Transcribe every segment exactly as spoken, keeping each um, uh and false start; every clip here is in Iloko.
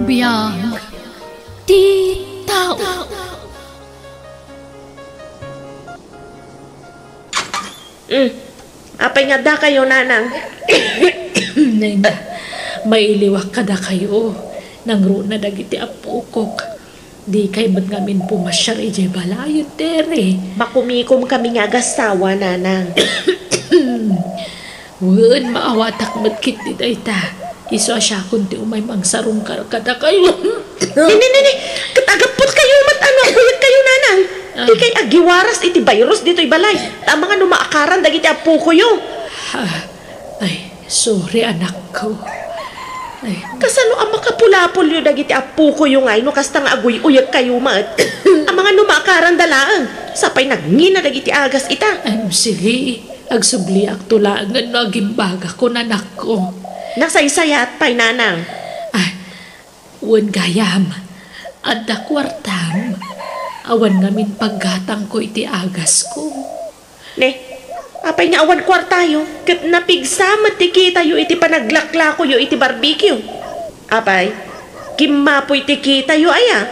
Biag ti tao. Mm. Apay nga addakayo, nanang? Nena, mailiwak kadakayo. Nangruna dagiti appokok. Dikay met ngamin pumasiar idiay balayen, Tere. Makumikom kami nga agasawa, nanang. Wen, maawatak met ketdi dayta. Isu a siakon ti umay mangsarungkar kadakayo. Nini, nini, ket agapputkayo met a no aguyekkayo, nanang. Ah. Dikay agiwaras iti virus ditoy balay. Ta amangan no maakaran dagiti appokoyo. Ah, ay, sorry, anakko. Ay. Kasano a makapulapolyo dagiti appokoyo ngay no kasta nga aguy-uyekkayo met? Amangan no maakaranda laeng. Sapay nagngina dagiti agas ita. Em, sige. Agsubliakto laengen no agimbagakon, anakko. Nasaysayaat pay, nanang. Ah, wen gayam, adda kuartam. Awan ngamin paggatangko iti agasko. Ne, apay nga awan kuartayo, ket napigsa met ti kitayo iti panaglaklakoyo iti barbecue? Apay, kimmapoy ti kitayo aya?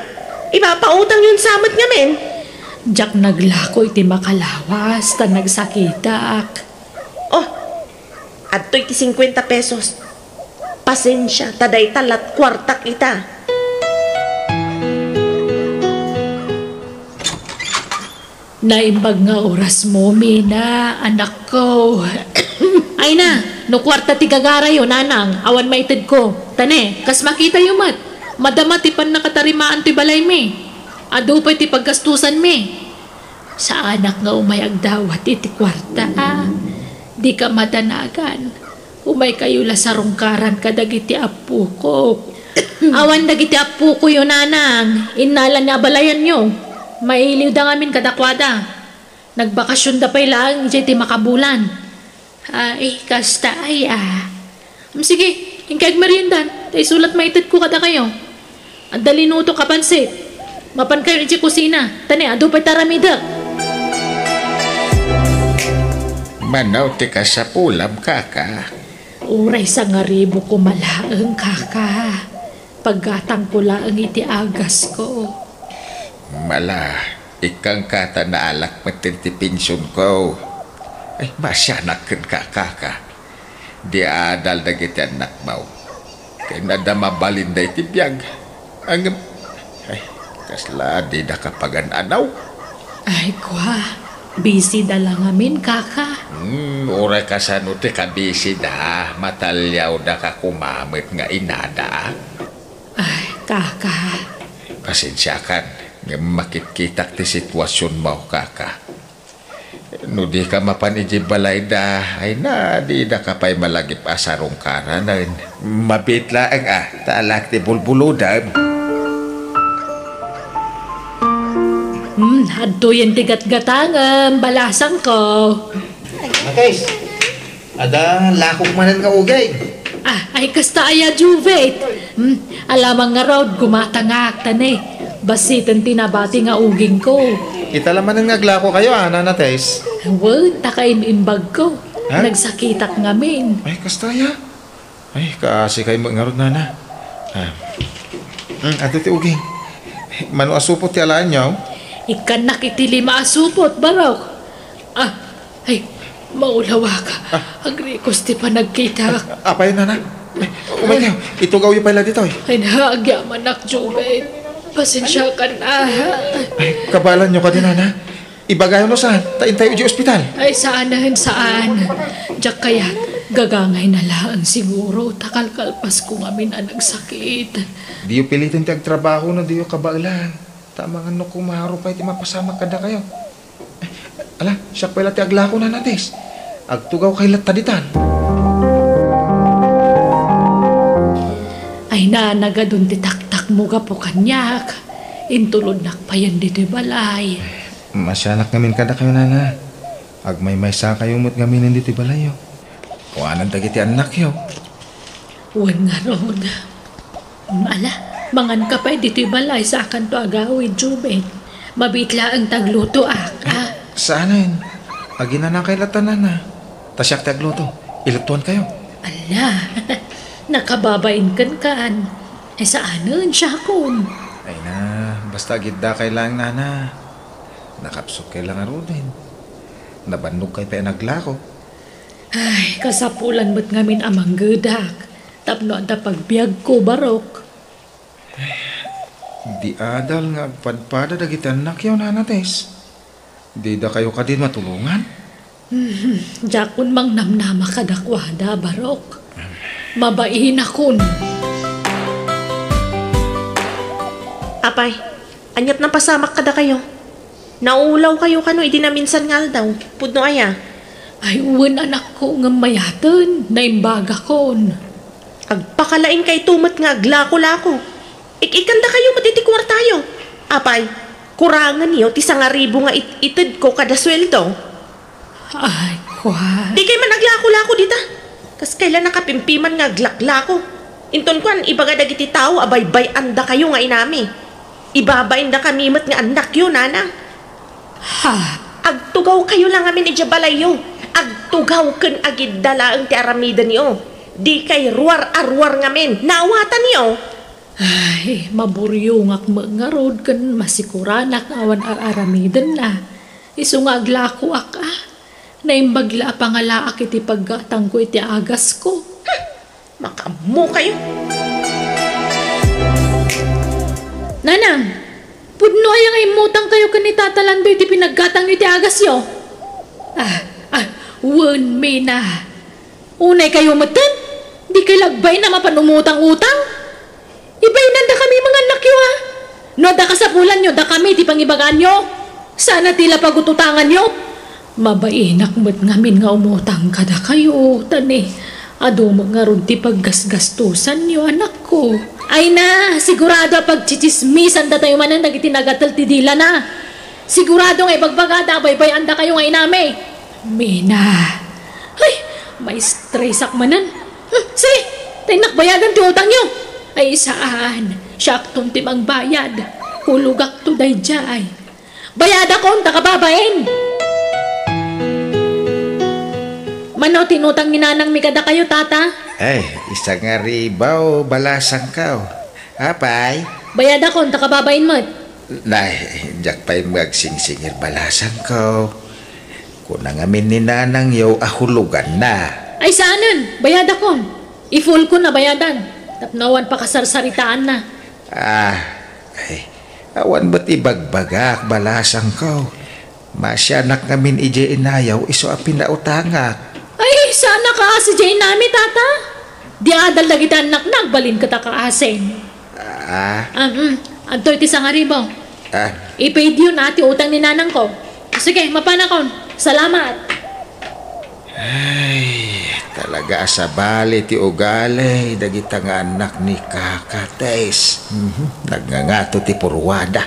Ipapautangyon sa met ngamin? Diak naglako iti makalawas, ta nagsakitak. Oh, adtoy ti singkuenta pesos. Pasensia, ta dayta lat kuartak ita. Naimbag nga orasmo, Mina, anakko. Ay na, no kuarta ti gagarayo, nanang, awan maitedko. Ta ne, kas makitayo met, madama ti pannakatarimaan ti balaymi. Adu pay ti paggastusanmi. Saanak nga umay agdawat iti kuarta, a. Dika madanagan. Umaykayo la sarungkaran kadagiti appokok. Awan dagiti appokoyo, nanang. Innala ni abalayanyo. Mailiwda ngamin kadakuada. Nagbakasionda pay laeng idiay ti makabulan. Ay, kasta aya. Mm, sige, inkay agmeriendan, ta isu lat maitedko kadakayo. Adda linutok a pansit. Mapankayo idiay kusina, ta ne, adu pay ti aramidek. Mano ti kasapulam, kaka? Uray sangaribu koma laeng, kaka. Paggatangko laeng iti agasko. Mala, ikkanka ta naalak metten ti pensionko. Ay, maasianak kenka, kaka. Di adal dagiti annakmo. Ken adda mabalinda iti biag. Ngem, ay, kasla dida kapagan-anaw. Ay, kua, busy da la ngamin, kaka. Hmm, uray kasano ti kabisi da, mataliawda ka koma met nga inadaak. Ay, kaka. Pasensiakan, ngem makitkitak ti situasionmo, kaka. No dika mapan idiay balayda, ay na, didaka pay malagip a sarungkaranen. Mabiit laeng a, ta alaek ti bulbulodem. Hmm, adtoyen ti gatgatangem, balasangko. Matis, adda lakok manen nga uging. Ah, ay kasta aya, Juvet. Hmm, alamang ngarud, gumatangak, ta ne, bassiten ti nabati nga ugingko. Ita la manen nga aglakokayo, a, Nana Tess? Wen, ta kaim-imbagko. Ha? Nagsakitak ngamin. Ay, kasta aya? Ay, kaasikayo met ngarud, Nana. Ah. Hmm, adda ti uging. Mano a supot ti alaenyo? Ikkannak iti lima a supot, barok. Ah, ay, maulawak. Ah. Agrikos ti panagkitak. Apay, Nana? Ay, umaykayo. Itugawyo pay la ditoy. Ay, na, agyamanak, Juven. Pasensiakan, ah. Ay, kabaelanyo kadi, Nana? Ibagayo no saan, ta intayo idiay ospital. Ay, saanen, saan. Diak kayat, gagangayna laeng siguro, ta kalkalpasko ngamin a nagsakit. Diyo piliten ti agtrabaho no diyo kabaelan. Ta amangan no kumaro pay ti mapasamak kadakayo. Ala, siak pay la ti aglako, Nana Tess. Agtugawkay latta ditan. Ay, naanagadon ti taktakmo gapu kaniak. Intulodnak payen ditoy balay. Maasianak ngamin kadakayo, Nana. Agmaymaysakayo met ngaminen ditoy balayyo. Kuanen dagiti annakyo. Wen ngarud. Ala, manganka pay ditoy balay, saakanto agawid, Juven. Mabiit laeng ti aglutoak, a. Saanen. Aginanakay latta, Nana. Ta siak ti agluto. Iluttuankayo. Ala, nakababain kenkan. Ay, saanen, siakon. Ay na, basta agiddakay laeng, nana. Nakapsutkay la ngaruden. Nabannogkay pay a naglako. Ay, kasapulan met ngamin a manggedak tapno adda pagbiagko, Barok. Di adal nga agpadpada dagiti annakyo, Nana Tess. Didakayo kadi matulongan? Hmm, diakon mangnamnama kadakuada, Barok. Mabainakon. Apay, ania't napasamak kadakayo? Naulawkayo kano idi naminsan nga aldaw? Pudno aya? Ay, wen, anakko, ngem mayaten, naimbagakon. Agpakalaingkayto met nga aglako-lako. Ik-ikkandakayo met iti kuartayo. Apay, kurangenyo ti sangaribu nga it-itedko kada sueldo. Ay, kuan. Dikay man aglako-lako dita. Kas kayla nakapimpiman nga aglaklako. Inton kuan, ibaga dagiti tao a baybay-andakayo nga inami. Ibabaindakami met nga annakyo, nanang. Ha? Agtugawkayo la ngamin idiay balayyo. Agtugaw ken agidda laeng ti aramidenyo. Dikay ruar-aruar ngamin. Naawatanyo? Ay, maburiongak met ngarud ken masikuranak nga awan a-aramidenna. Isu nga aglakoak, a. Naimbag la a pangalaak iti paggatangko iti agasko. Makaammokayo. Nanang, pudno aya nga immutangkayo ken ni Tata Lando iti pinaggatangyo iti agasyo? Ah, ah, wen, Mina. Unaykayo metten? Dikay la agbain a mapan umutang-utang? Ibainandakami nga annakyo, a. No adda kasapulanyo, dakami ti pangibagaanyo. Saan a ti la pagututanganyo. Mabainak met ngamin nga umutang kadakayo, ta ni, adu met ngarud ti paggasgastosanyo, anakko. Ay na, sigurado a pagtsitsismisandatayo manen dagiti nagatel ti dilana. Sigurado nga ibagbagada a baybay-andakayo nga inami. Mina. Ay, maistresak manen. Hmm, sige, ta innak bayadan ti utangyo. Ay, saan. Siakton ti mangbayad. Hulogakto daydiay. Bayadakon, ta kababain. Mano ti inutang ni nanangmi kadakayo, tata? Ay, isangaribu, balasangko. Apay? Bayadakon, ta kababain met. Nay, diak pay met agsingsingir, balasangko. Kuna ngamin ni nanangyo a huloganna. Ay, saanen, bayadakon. I-full ko na bayadan. Tapno awan pakasarsaritaanna. Ah, ay, awan met ibagbagak, balasangko. Masianak ngamin idiay inayo isu a pinautangak. Ay, saan a kaasi diay inami, tata? Di adal dagiti annakna agbalin ket a kaasin. Ah. Ah, mm. Adtoy ti sangaribu. Ah. I-paid yo na ti utang ni nanangko. Sige, mapanakon. Salamat. Ay, talaga a sabali ti ugali dagita nga annak ni Kaka, Tess. Mhm, nagngangato ti purwada.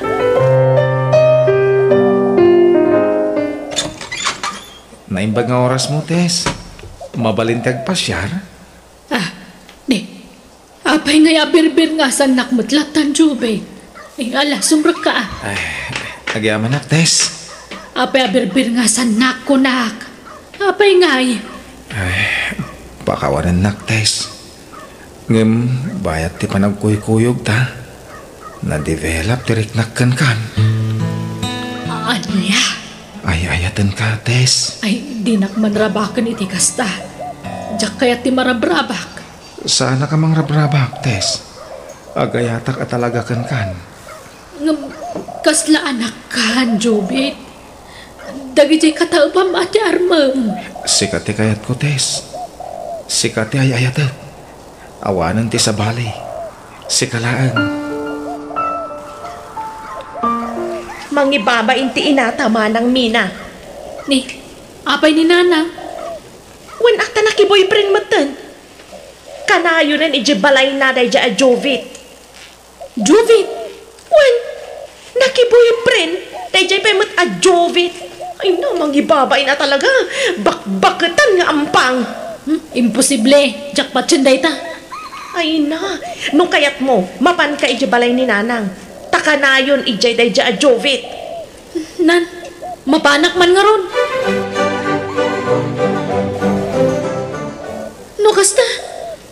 Naimbag nga orasmo, Tess. Mabalin ti agpasiar? Ah, di. Apay ngay a birbir nga asannak met lattan, Jubit? Eh, ala, sumrekka, a. Ay, agyamanak, Tess. Apay a birbir nga asannak, kunak? Apay ngay? Ay, pakawanennak, Tess. Ngem, bayat ti panagkuykuyogta, na-develop ti riknak kenkan. Ania? Ay-ayatenka, Tess. Ay, dinak manrabaken iti kasta. Diak kayat ti marabrabak. Saannak a mangrabrabak, Tess. Agayatak a talaga kenkan. Ngem, kasla anakkan, Jubit. Dagidiay kataepam a ti armem. Sika ti kayatko, Tess. Sika ti ay-ayatek. Awanen ti sabali. Sika laeng. Mangibabain ti inata, Manang Mina. Ni, apay ni Nanang? Wen, a, ta nakiboyfriend metten. Kanayonen idiay balayna daydiay a Jovit. Jovit? Wen, nakiboyfriend daydiay pay met a Jovit. Ay na, mangibabain a talaga. Bakbaketan nga ampang. Hmm, imposible. Diak patien dayta. Ay na, no kayatmo, mapanka idiay balay ni Nanang. Ta kanayon idiay daydiay a Jovit. Nan, mapanak man ngarud. No kasta,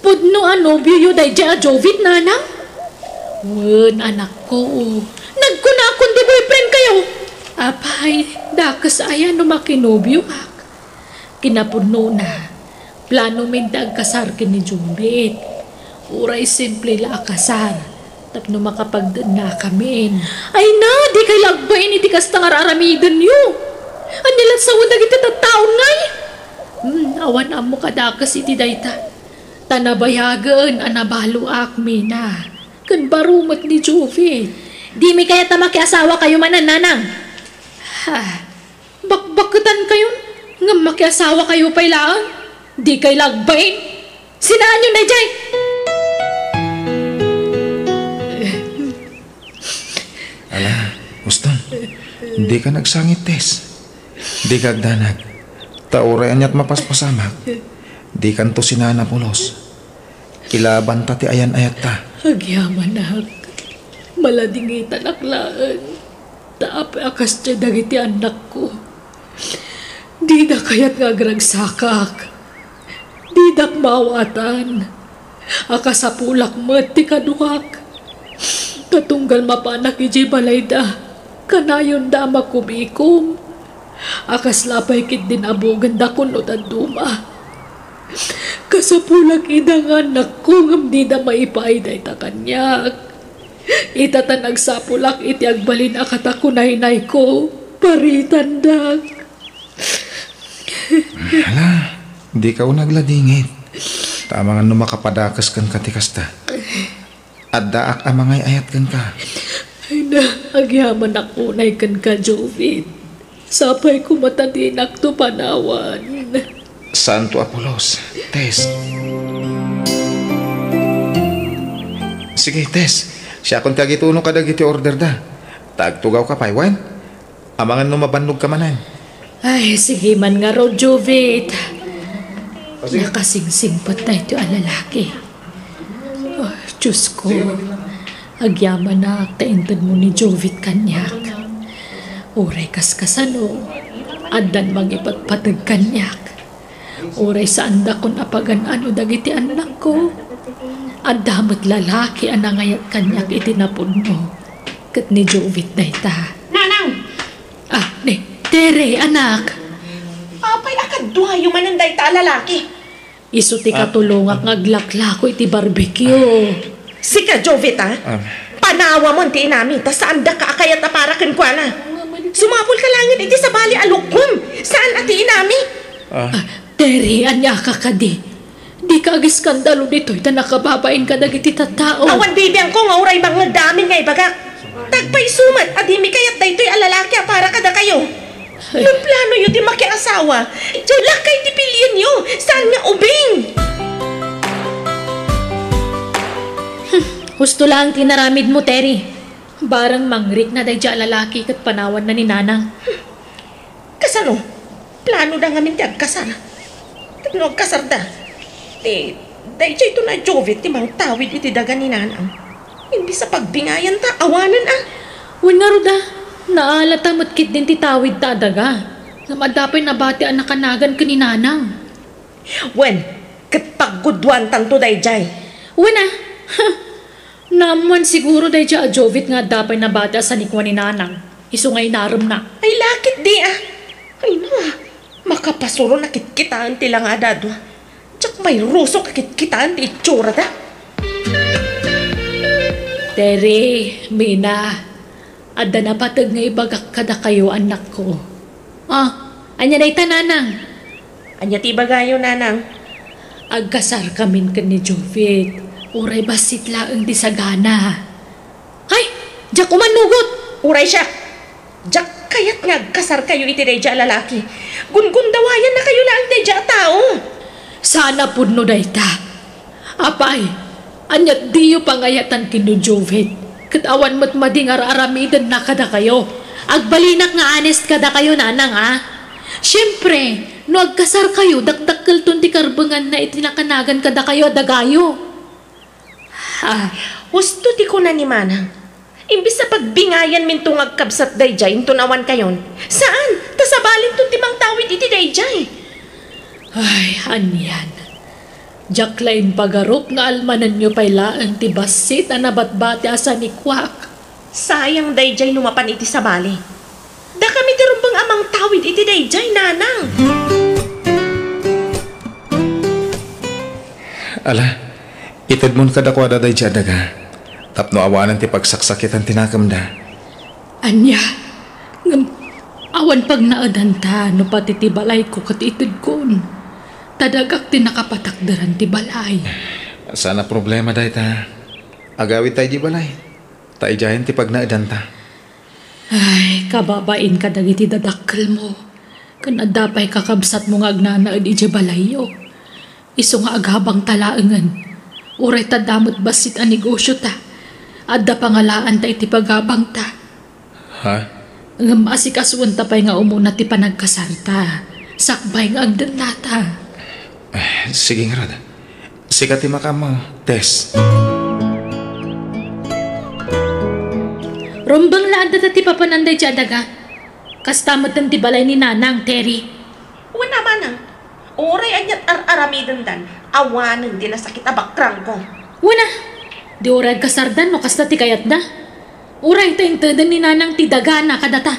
pudno a nobioyo daydiay a Jovit, Nanang? Wen, anakko, nagkunakon ti boyfriend kayo. Apay, dakes aya no makinobioak? Kinapudnona, plano min ti agkasar ken ni Jovit. Uray simple la a kasar, tapno makapagdennakamin. Ay na, dikay la agbain iti kasta nga ar-aramidenyo. Ania la sawen dagiti tattaon ngay? Hmm, awan ammo kadakes iti dayta. Ta nabayagen a nabaloak, Mina, ken baro met ni Jovit. Dimi kayat a makiasawa kayo manen, nanang? Ha, bakbaketan kayon, ngem makiasawa kayo pay laeng? Dikay la agbain. Sinaanyon daydiay. Ala, Uston, dika nagsangit, Tess. Dika agdanag. Ta uray aniat mapaspasamak, dikanto sinaanna pulos. Ilabanta ti ayan-ayatta. Agyamanak, maladingitanak laeng. Ta apay a kasdiay dagiti annakko. Dida kayat nga agragsakak. Didak maawatan. Akasapulak met ti kaduak. Ta tunggal mapanak idiay balayda, kanayonda a makumikom. A kasla pay ketdin a bugenda kun no dadduma. Kasapulak ida nga annakko ngem dida maipaay dayta kaniak. Ita ta nagsapulak iti agbalin a katakunaynayko, paritandak. Hala, dika unay agladingit. Ta amangan no makapadakes kenka ti kasta. Addaak a mangay-ayat kenka. Ay na, agyamanak unay kenka, Jovit. Sapay koma ta dinakto panawan. Saanto a pulos, Tess. Sige, Tess. Siakon ti agituno kadagiti orderda. Ta agtugawka pay, wen? Amangan no mabannogka manen. Ay, sige man ngarud, Jovit. Nakasingsingpet daytoy a lalaki. Oh, Diyos ko, agyamanak ta intedmo ni Jovit kaniak. Uray kaskasano, addan mangipatpateg kaniak. Uray saandakon a pagan-ano dagiti annakko, adda met lalaki a nangayat kaniak iti napudno. Ket ni Jovit dayta. Nanang! Ah, ni, Tere, anak. Apay a kaduayo manen dayta a lalaki? Isu ti katulongak nga aglaklako iti barbecue. Sika, Jovit, a? Ah. Panawamon ti inami, ta saandaka a kayat a para kenkuana. Sumapulka laengen iti sabali a lukkom. Saan a ti inami? Ah. Ah, Terry, aniaka kadi? Dika agiskandalo ditoy ta nakababain kadagiti tattao. Awan bibiangko nga uray bangngegda amin nga ibagak. Tagpayso met a dimi kayat daytoy a lalaki a para kadakayo. No planoyo ti makiasawa, diay lakay ti pilienyo, saan nga ubing. Hmm, husto laeng ti inaramidmo, Terry. Bareng mangrikna daydiay a lalaki ket panawanna ni Nanang. Kasano? Planoda ngamin ti agkasar. Ket no agkasarda, ti daydiayto a Jovit ti mangtawid iti daga ni Nanang. Imbes a pagbingayanta, awanen a. Wen ngarud a, naalata met ketdin ti tawidta a daga. Ngem adda pay nabati a nakanagan ken ni Nanang. Wen, ket pagguduantanto daydiay. Wen a, naammoan siguro daydiay a Jovit nga adda pay nabati a sanikua ni Nanang. Isu nga inaremna. Ay, laketdi a. Ay, no, a. Makapasuron a kitkitaen ti langada a dua. Diak mairusok a kitkitaen ti itsurada. Terry, Mina, adda napateg nga ibagak kadakayo, annakko. Ah, ania dayta, Nanang? Ania ti ibagayo, Nanang? Agkasarkamin ken ni Jovit. Uray bassit laeng ti sagana. Ay, diak umannugot! Uray siak! Diak kayat nga agkasarkayo iti daydiay a lalaki. Gungundawayannakayo laeng daydiay a tao. Saan a pudno dayta. Apay, ania diyo pangayatan ken ni Jovit? Ket awan met madi nga ar-aramidenna kadakayo. Agbalinak nga honest kadakayo, Nanang, a. Siempre, no agkasarkayo, dakdakkelton ti karbenganna iti nakanagan kadakayo a dagayo. Ah, husto ti kuna ni Manang. Imbes a pagbingayanminto nga agkabsat daydiay inton awankayon. Saan, ta sabalinton ti mangtawid iti daydiay. Ay, anian. Diak la impagarup nga almanenyo pay laeng ti bassit a nabatbati a sanikuak. Sayang daydiay no mapan iti sabali. Dakami ti rumbeng a mangtawid iti daydiay, nanang. Ala, itedmon kadakuada daydiay a daga, tapno awanen ti pagsaksakitan ti nakemda. Ania? Ngem awan pagnaedanta no pati ti balayko ket itedkon. Ta dagak ti nakapatakderan ti balay. Saan a problema dayta. Agawidta idiay balay. Ta idiayen ti pagnaedanta. Ay, kababain kadagiti dadakkelmo. Ken adda pay kakabsatmo nga agnanaed idiay balayyo. Isu nga agabangta laengen. Uray ta adda met bassit a negosiota. Adda pangalaanta iti pagabangta. Ha? Ngem asikasuenta pay nga umuna ti panagkasarta. Sakbay nga agdennata. Eh, sige ngarud. Sika ti makaammo, Tess. Rumbeng la adda ti papanan daydiay a daga. Kasta metten ti balay ni Nanang, Terry. Wen a, manang. Uray ania't ar-aramidendan, awanen ti nasakit a bakrangko. Wen a, di uray agkasardan no kasta ti kayatda. Uray ta inteden ni Nanang ti dagana kadata.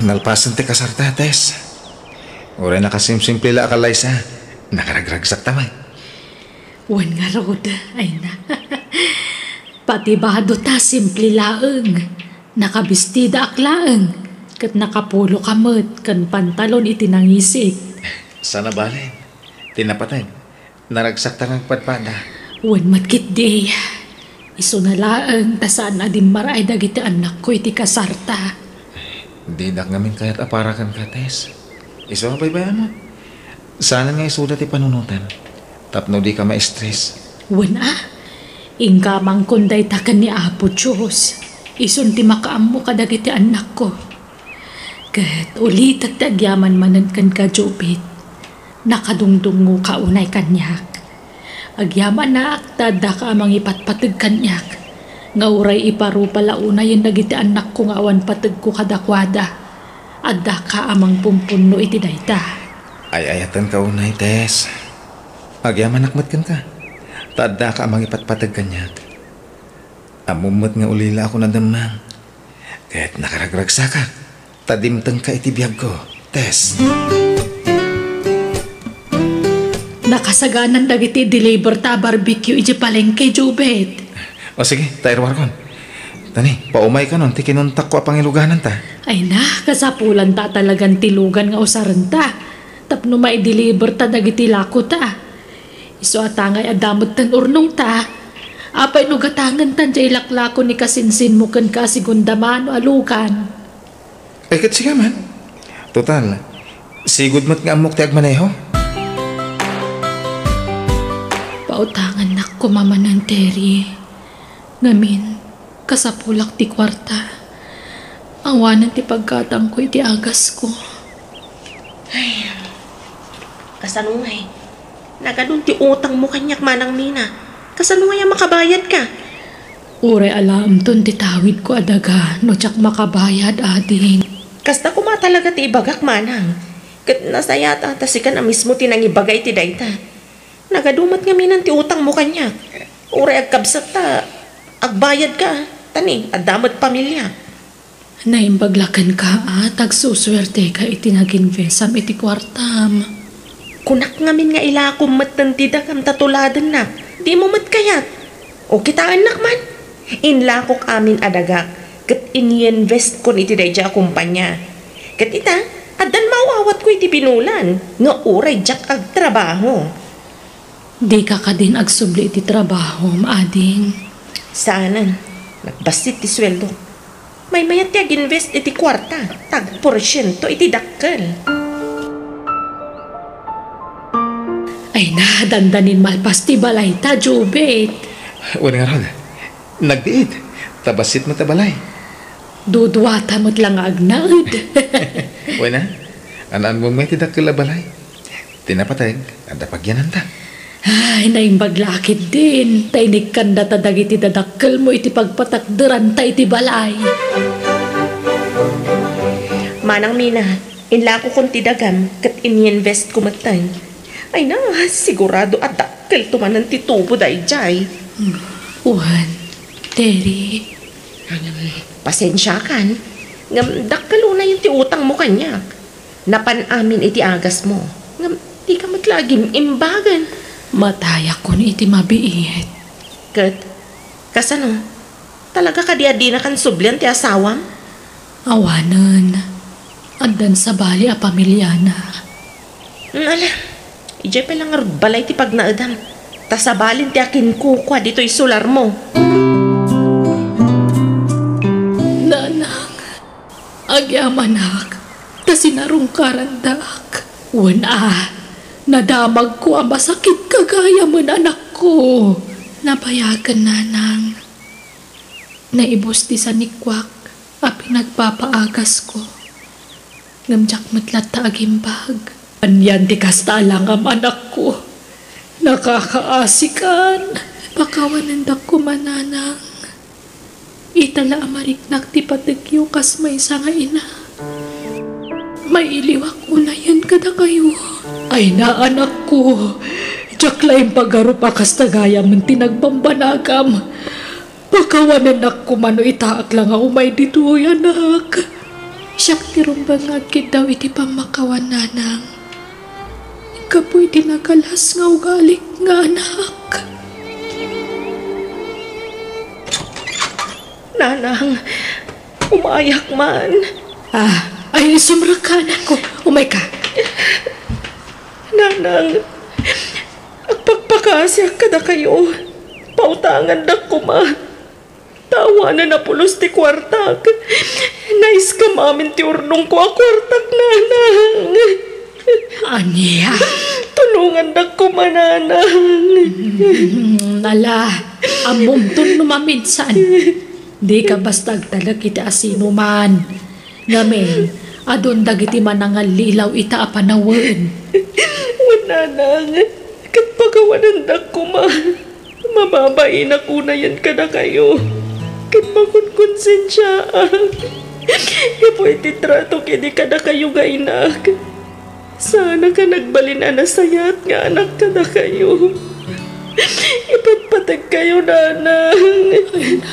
Nalpasen ti kasarta, Tess. Uray nakasimsimple la a kalaysa, nakaragragsakta met. Wen ngarud, ay na. Pati badota simple laeng. Nakabistidaak laeng, ket nakapuloka met ken pantalon iti nangisit. Saan a bale, ti napateg, naragsakta nga agpadpada. Wen met ketdi, isuna laeng ta saan a dimmaray dagiti annakko iti kasarta. Didak ngamin kayat a para kenka, Tess. Isu a baybay-ammo. Saanen nga isuda ti panunotam tapno dika ma-stress. Wen a, inka amangkon dayta ken ni Apo Dios. Isun ti makaammo kadagiti annakko. Ket ulitek ti agyaman manen kenka, Jubit. Nakadungdungngoka unay kaniak. Agyamanak ta addaka a mangipatpateg kaniak, nga uray iparupa la unayen dagiti annakko nga awan pategko kadakuada. Addaka a mangpumpunno iti dayta. Ay-ayatenka unay, Tess. Agyamanak met kenka, ta addaka a mangipatpateg kaniak. Ammom met nga ulilaakon a demmang, ket nakaragragsakak ta dimtengka iti biagko, Tess. Nakasaganan dagiti deliver ta a barbecue idiay palengke, Jubit. O sige, ta iruarkon. Tani, paumaykanon ti kinuntakko a pangilugananta. Ay na, kasapulanta a talagan ti lugan nga usarenta tapno maideliver ta dagiti lakota. Isu a ta ngay adda metten urnongta. Apay no gatangenta diay laklako ni kasinsinmo kenka a segunda mano a lugan? Ay, ket sika man. Total, sigud met nga ammok ti agmaneho. Pautangannak koma manen, Terry. Ngamin, kasapulak ti kuarta. Awanen ti paggatangko iti agasko. Ay, kasano ngay? Nagadun ti utangmo kaniak, Manang Mina. Kasano ngay a makabayadka? Uray alaemton ti tawidko a daga no diak makabayad, ading. Kasta koma talaga ti ibagak, Manang. Ket nasayaat a ta sikan a mismo ti nangibaga iti dayta. Nagadu met ngamin ti utangmo kaniak. Uray agkabsat ta agbayadka, tani, adda met pamiliak. Naimbag la kenka a ta agsusuerteka iti nag-investam iti kuartam. Kunak ngamin nga ilakom metten ti dagam ta tuladennak. Dimo met kayat. O, kitaennak man. Inlakok amin a dagak, ket ininvestkon iti daydiay a kompania. Ket ita, addan maaw-awatko iti binulan, nga uray diak agtrabaho. Dika kadin agsubli iti trabahom, ading? Saanen. Nagbassit ti sueldo. Maymayat ti ag-invest iti kuarta, ta agporsiento iti dakkel. Ay na, dandanin malpas ti balayta, Jubit. Wen ngarud, nagbiit. Ta bassit met a balay. Duduata met la nga agnaed. Wen a, an-anmom ngay ti dakkel a balay. Ti napateg, adda pagyananta. Ay, naimbag la ketdin, ta inikkandata dagiti dadakkelmo iti pagpatakderanta iti balay. Manang Mina, inlakokon ti dagam ket ininvestko metten. Ay na, sigurado a dakkelto manen ti tubo daydiay. Wen, Terry. Pasensiakan, ngem dakkel unayen ti utangmo kaniak. Napan amin iti agasmo, ngem dika met la agim-imbagen. Matayakon iti mabiit. Ket, kasano? Talaga kadi a dinakan sublian ti asawam? Awanen. Addan sabali a pamiliana. Mm, ala, idiay pay la ngarud balay ti pagnaedam. Ta sabalin ti akinkukua ditoy sularmo. Nanang, agyamanak, ta sinarungkarandak. Wen a, nadamagko a masakit gagayamen, anakko. Nabayagen, nanang. Naibus ti sanikuak a pinagpapaagasko. Ngem diak met latta agimbag. Anian ti kasta a langam, anakko? Nakakaasikan. Pakawanendak koma, nanang. Ita la a mariknak ti pategyo kas maysa nga ina. Mailiwak unayen kadakayo. Ay na, anakko. Diak la impagarup a kasta gayamen ti nagbambanagam. Pakawanennak koma no itaak la nga umay ditoy, anak. Siak ti rumbeng nga agkiddaw iti pammakawan, nanang. Gapu iti nagalas nga ugalik nga anak. Nanang, umayak man. Ah, ay, sumrekka, anakko. Umayka. Nanang, agpakpakaasiak kadakayo. Pautangandak koma. Ta awanen a pulos ti kuartak. Naiskam amin ti urnongko a kuartak, nanang. Ania? Tulongandak koma, nanang. Mm, ala, ammomton no maminsan. Dika basta agtalek iti asinoman. Ngamin, adun dagiti manangallilaw ita a panawen. Wen, nanang, ket pakawanendak koma. Mababainak unayen kadakayo, ket makonkonsensiaak gapu iti tratok idi kadakayo nga inak. Saanak a nagbalin a nasayaat nga anak kadakayo. Ipatpategkayo, nanang. Ay na,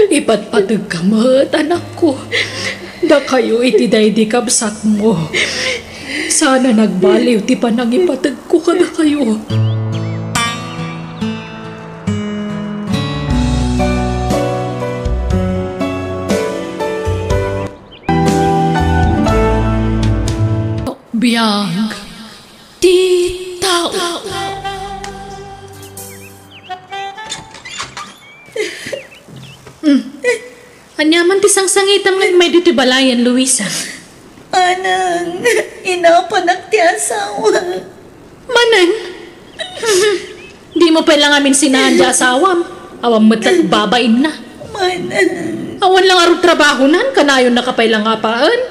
ipatpategka met, anakko. Dakayo iti daydi kabsatmo. Saan a nagbaliw ti panangipategko kadakayo. Biag ti tao. Mm. Ania man ti sangsangitam nga immay ditoy balayen, Luisa? Manang, inapanak ti asawa. Manang? Dimo pay la ngamin sinaan ti asawam. Awan met la ti babainna. Manang. Awan la ngarud trabahonan, kanayonnaka pay la nga apaen.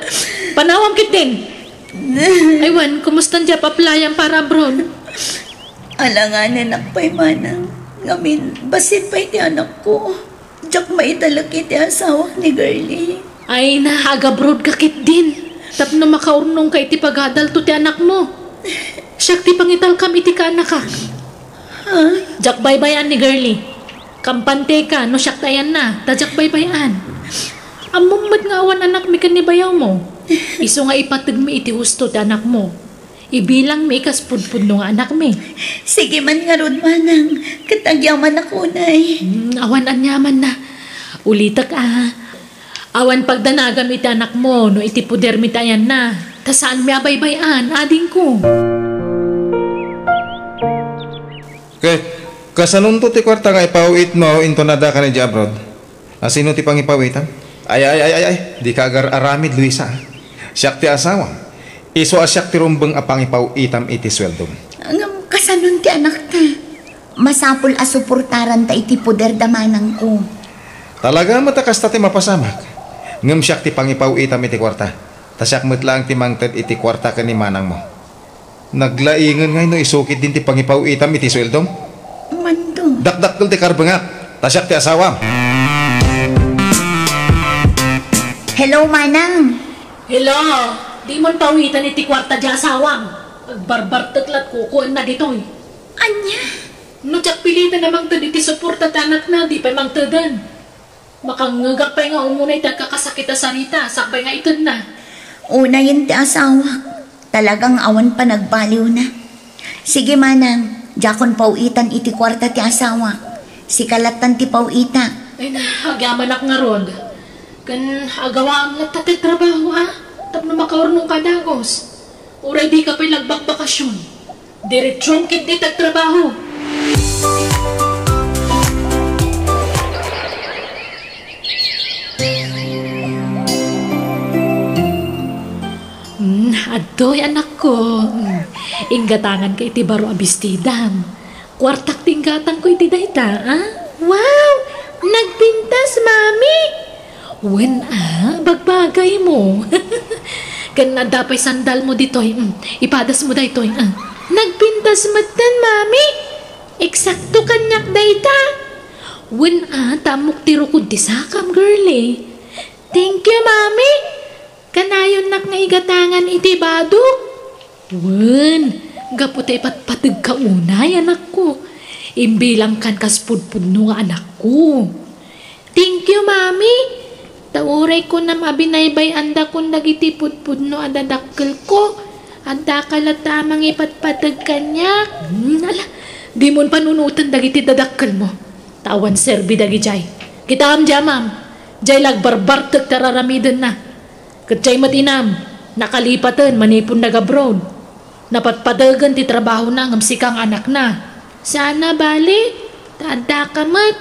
Panawam ketdin. Ay wen, kumustan ti ap-aplayam para abroad? Alanganenak pay, manang. Ngamin, bassit pay ti anakko. Diak maitalek iti asawak ni Girlie. Ay na, agabroad ka ketdin. Tapno makaurnongka iti pagadalto ti anakmo. Siak ti pangitalkam iti kaanakak. Ha? Diak baybay-an ni Girlie. Kampanteka no siak ti ayanna, ta diak baybay-an. Ammom met nga awan anakmi ken ni bayawmo. Isu nga ipategmi iti husto ti anakmo. Ibilangmi kas pudpudno nga anakmi. Sige man ngarud, manang, ket agyamanak unay. Hmm, awan aniamanna. Ulitek a, awan pagdanagam iti anakmo no iti podermi ti ayanna, ta saanmi a baybay-an, adingko. Ke-, kasanonto ti kuarta nga ipaw-itmo inton adda ka idiay abroad? Asino ti pangipaw-itam? Ay, ay, ay, ay, ay, dika agar-aramid, Luisa. Siak ti asawam. Isu a siak ti rumbeng a pangipaw-itam iti sueldom. Ngem kasanon ti anakta? Masapul a suportaranta iti poder da manangko. Talaga met a kasta ti mapasamak. Ngem siak ti pangipaw-itam iti kuarta. Ta siak met laeng ti mangted iti kuarta ken ni manangmo. Naglaingen ngay no isu ketdin ti pangipaw-itam iti sueldom? Mando. Dakdakkel ti karbengak, ta siak ti asawam. Hello, manang. Hello, dimon pawitan iti kuarta ti asawam. Agbarbartek lat kukuenna ditoy. Ania? No diak piliten a mangted iti suporta ti anakna, di pay mangteden. Makangngegak pay nga umuna iti agkakasakit a sarita, sakbay nga itedna. Unayen ti asawak. Talagang awan panagbaliwna. Sige, manang, diakon pawitan iti kuarta ti asawak. Sika lattan ti pawitak. Ay na, agyamanak ngarud. Ken agawaam latta ti trabaho, a? Tapno makaurnongka dagus. Uray dika pay lagbakbakasyon. Diretsom ketdi ti agtrabaho. Mm, adtoy, anakko. Mm, inggatanganka iti baro a bestidam. Kuartak ti inggatangko iti dayta, a? Wow! Nagpintas, Mami! Wen a, bagbagaymo. Ken adda pay sandalmo ditoy. Mm, ipadasmo daytoy, a. Nagpintas metten, Mami! Eksakto kaniak dayta! Wen a, ta ammok ti rukod ti sakam, girlie. Thank you, Mami! Kanayonnak nga igatangan iti badok? Wen, gapu ta ipatpategka unay, anakko. Imbilangkan kas pudpudno nga anakko. Thank you, Mami. Ta uray kunam a binaybay-andakon dagiti pudpudno a dadakkelko, addaka latta a mangipatpateg kaniak. Hmm, ala, dimon panunoten dagiti dadakkelmo. Ta awan serbi dagidiay. Kitaem diay amam, diay la agbarbartek ti ar-aramidenna. Ket diay met inam, nakalipaten manipud nag-abroad. Napatpategen ti trabahona ngem sika nga anakna. Saan a bale, ta addaka met.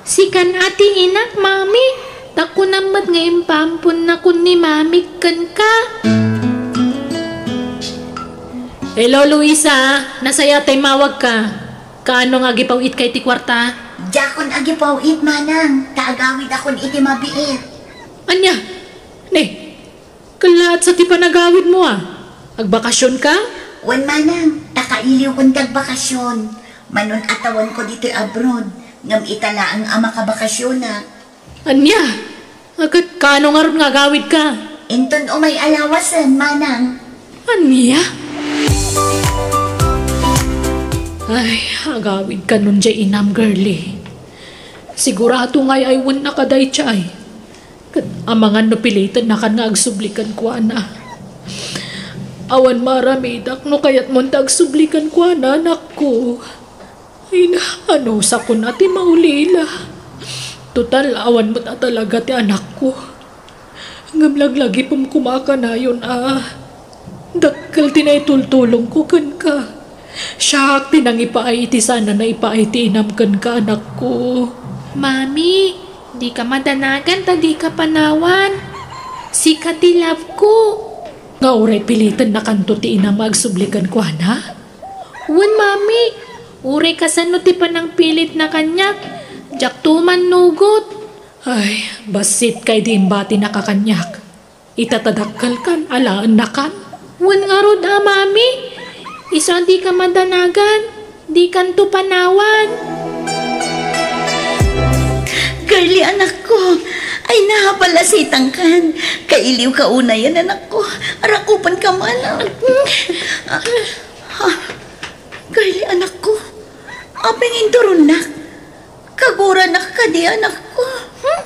Sikan a ti inak, Mami, ta kunam met nga impaamponnakon ni Mami kenka. Hello, Luisa. Nasayaat ta immawagka. Kaano nga agipaw-itka iti kuarta? Diakon agipaw-it, manang, ta agawidakon iti mabiit. Ania? Ne, kellaat sa ti panagawidmo a? Agbakasionka? Wen, manang, ta kailiwkon ti agbakasion. Manon-atawanko ditoy abroad, ngem ita laeng a makabakasionak. Ania? A, ket kaano ngarud nga agawidka? Inton umay a lawasen, manang. Ania? Ay, agawidka non diay inam, girlie. Sigurado nga ay-aywennaka daydiay. Ket amangan no pilitennakan nga agsubli kenkuana. Awan maaramidak no kayatmon ta agsubli kenkuana, anakko. Ay na, anusakon a ti maulila. Total, awan met a talaga ti anakko. Ngem laglagipem koma a kanayon a dakkel ti naitultulongko kenka. Siak ti nangipaay iti saan a naipaay ti inam kenka, anakko. Mami, dika madanagan ta dika panawan. Sika ti love ko. Nga uray pilitennakanto ti inam nga agsubli kenkuana? Wen, Mami, uray kasano ti panangpilitna kaniak, diakto mannugot. Ay, bassit kay di imbatinaka kaniak. Ita ta dakkelkan, alaennakan. Wen ngarud a, Mami, isu a dika madanagan, dikanto panawan. Girlie, anakko, ay, nahapalasitangkan. Kailiwka unayen, anakko. Arakupanka man. Ah, ah, Girlie, anakko, apay nga inturonnak? Kaguranak kadi, anakko? Hmm?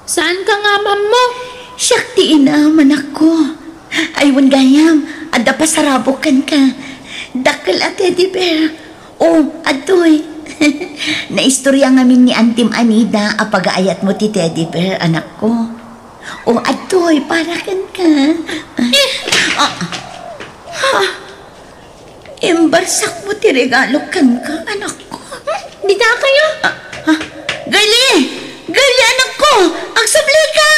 Saanka nga ammo? Siak ti inam, anakko. Ay, wen gayam, adda pasarabok kenka. Dakkel a teddy bear. O, adtoy. Naistorya ngamin ni Antim Anida a pagaayatmo ti teddy bear, anakko. O, adtoy, para kenka. Eh. Ah. Ha? Imbarsakmo ti regalo kenka, anakko. Hmm, dita kayo? Ah, ah. Girlie! Girlie, anakko! Agsublika!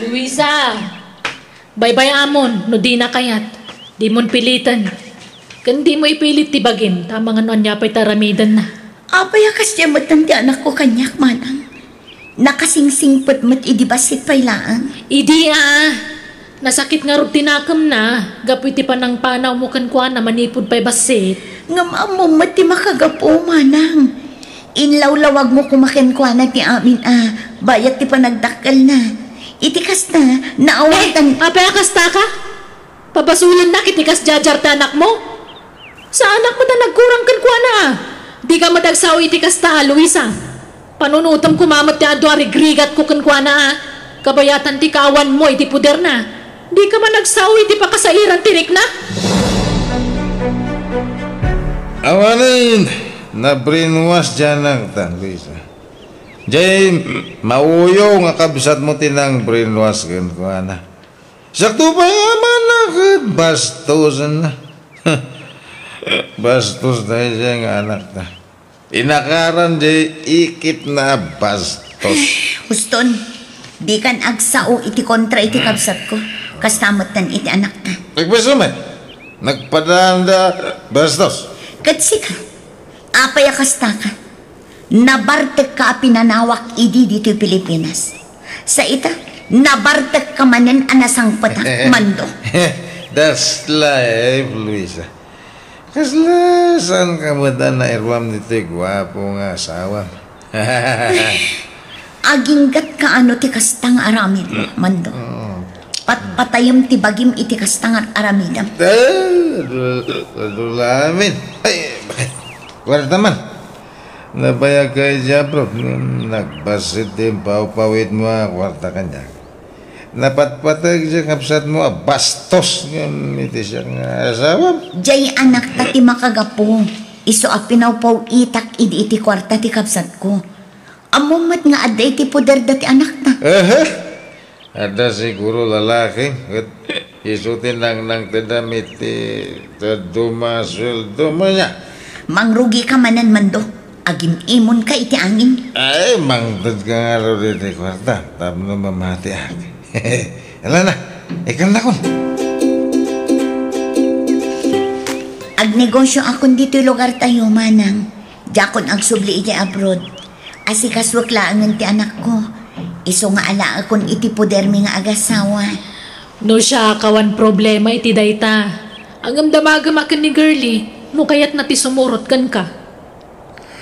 Luisa, baybay-amon no dina kayat. Dimon piliten. Ken dimo ipilit ti bagim, ta amangan no ania pay ti aramidenna. Apay a kasdiay metten ti anakko kaniak, manang? Nakasingsingpet met idi bassit pay laeng. Idi a, nasakit ngarud ti nakemna gapu iti panangpanawmo kenkuana manipud pay bassit. Ngem ammom met ti makagapu, manang. Inlawlawagmo koma kenkuana ti amin a bayat ti panagdakkelna. Iti kasta, naawatan. Eh, apay a kastaka? Pabasolennak iti kas diadiar ti anakmo? Saanak met a nagkurang kenkuana, a. Dika met agsao iti kasta, a, Luisa. Panunotem koma met ti adu a rigrigatko kenkuana, a. Kabayatan ti kaawanmo iti poderna. Dika man agsao iti pakasairan ti rikna? Awanen, na-brainwash ti anakta, Luisa. Jay, mauyo nga kabsatmo ti nang-brainwash kenkuana. Sakto pay nga amanna ket bastosenna. Bastos daydiay nga anakta. Inakaran jay ikitna a bastos. Huston, dikan agsao iti kontra iti kabsatko. Kasta metten iti anakta. Nagbasto met. Nagpadaanda bastos. Ket sika, apay a kastaka? Nabartekka a pinanawak idi ditoy Pilipinas. Sa ita, nabartekka manen a nasangpetak, Mando. That's life, Luisa. Kasla saanka met a nairuam ditoy guapo nga asawam? Aginggatka ano ti kasta nga aramidmo, Mando? Mm. Patpatayem ti bagim iti kasta nga aramidem. Ah, dul-, dul-, amin. Ay, kuwarta man. Nabayagka iti abroad, ngem nagbassit ti impawpawidmo a kuwarta kaniak. Napatpateg ti kabsatmo a bastos ngem iti siak nga asawam. Jay anakta ti makagapu. Isu a pinawpaw-itak idi iti kuwarta ti kabsatko. Ammom met nga adda iti poderda ti anakta. Aha. Adda siguro lalaki, ket isu ti nangnangtedam iti dadduma a sueldo, ania? Mangrugika manen, Mando. Agim-imonka iti angin. Ay, mangtedka ngarud iti kuwarta tapno mamatiak. Ala na, ikannakon. Agnegosioakon ditoy lugartayo, manang. Diakon agsubli iti abroad. Asikasuek laengen ti anakko. Isu nga alaekon iti podermi nga agasawa. No siak awan problema iti dayta, ngem damagem a ken ni Girlie no kayatna ti sumurot kenka.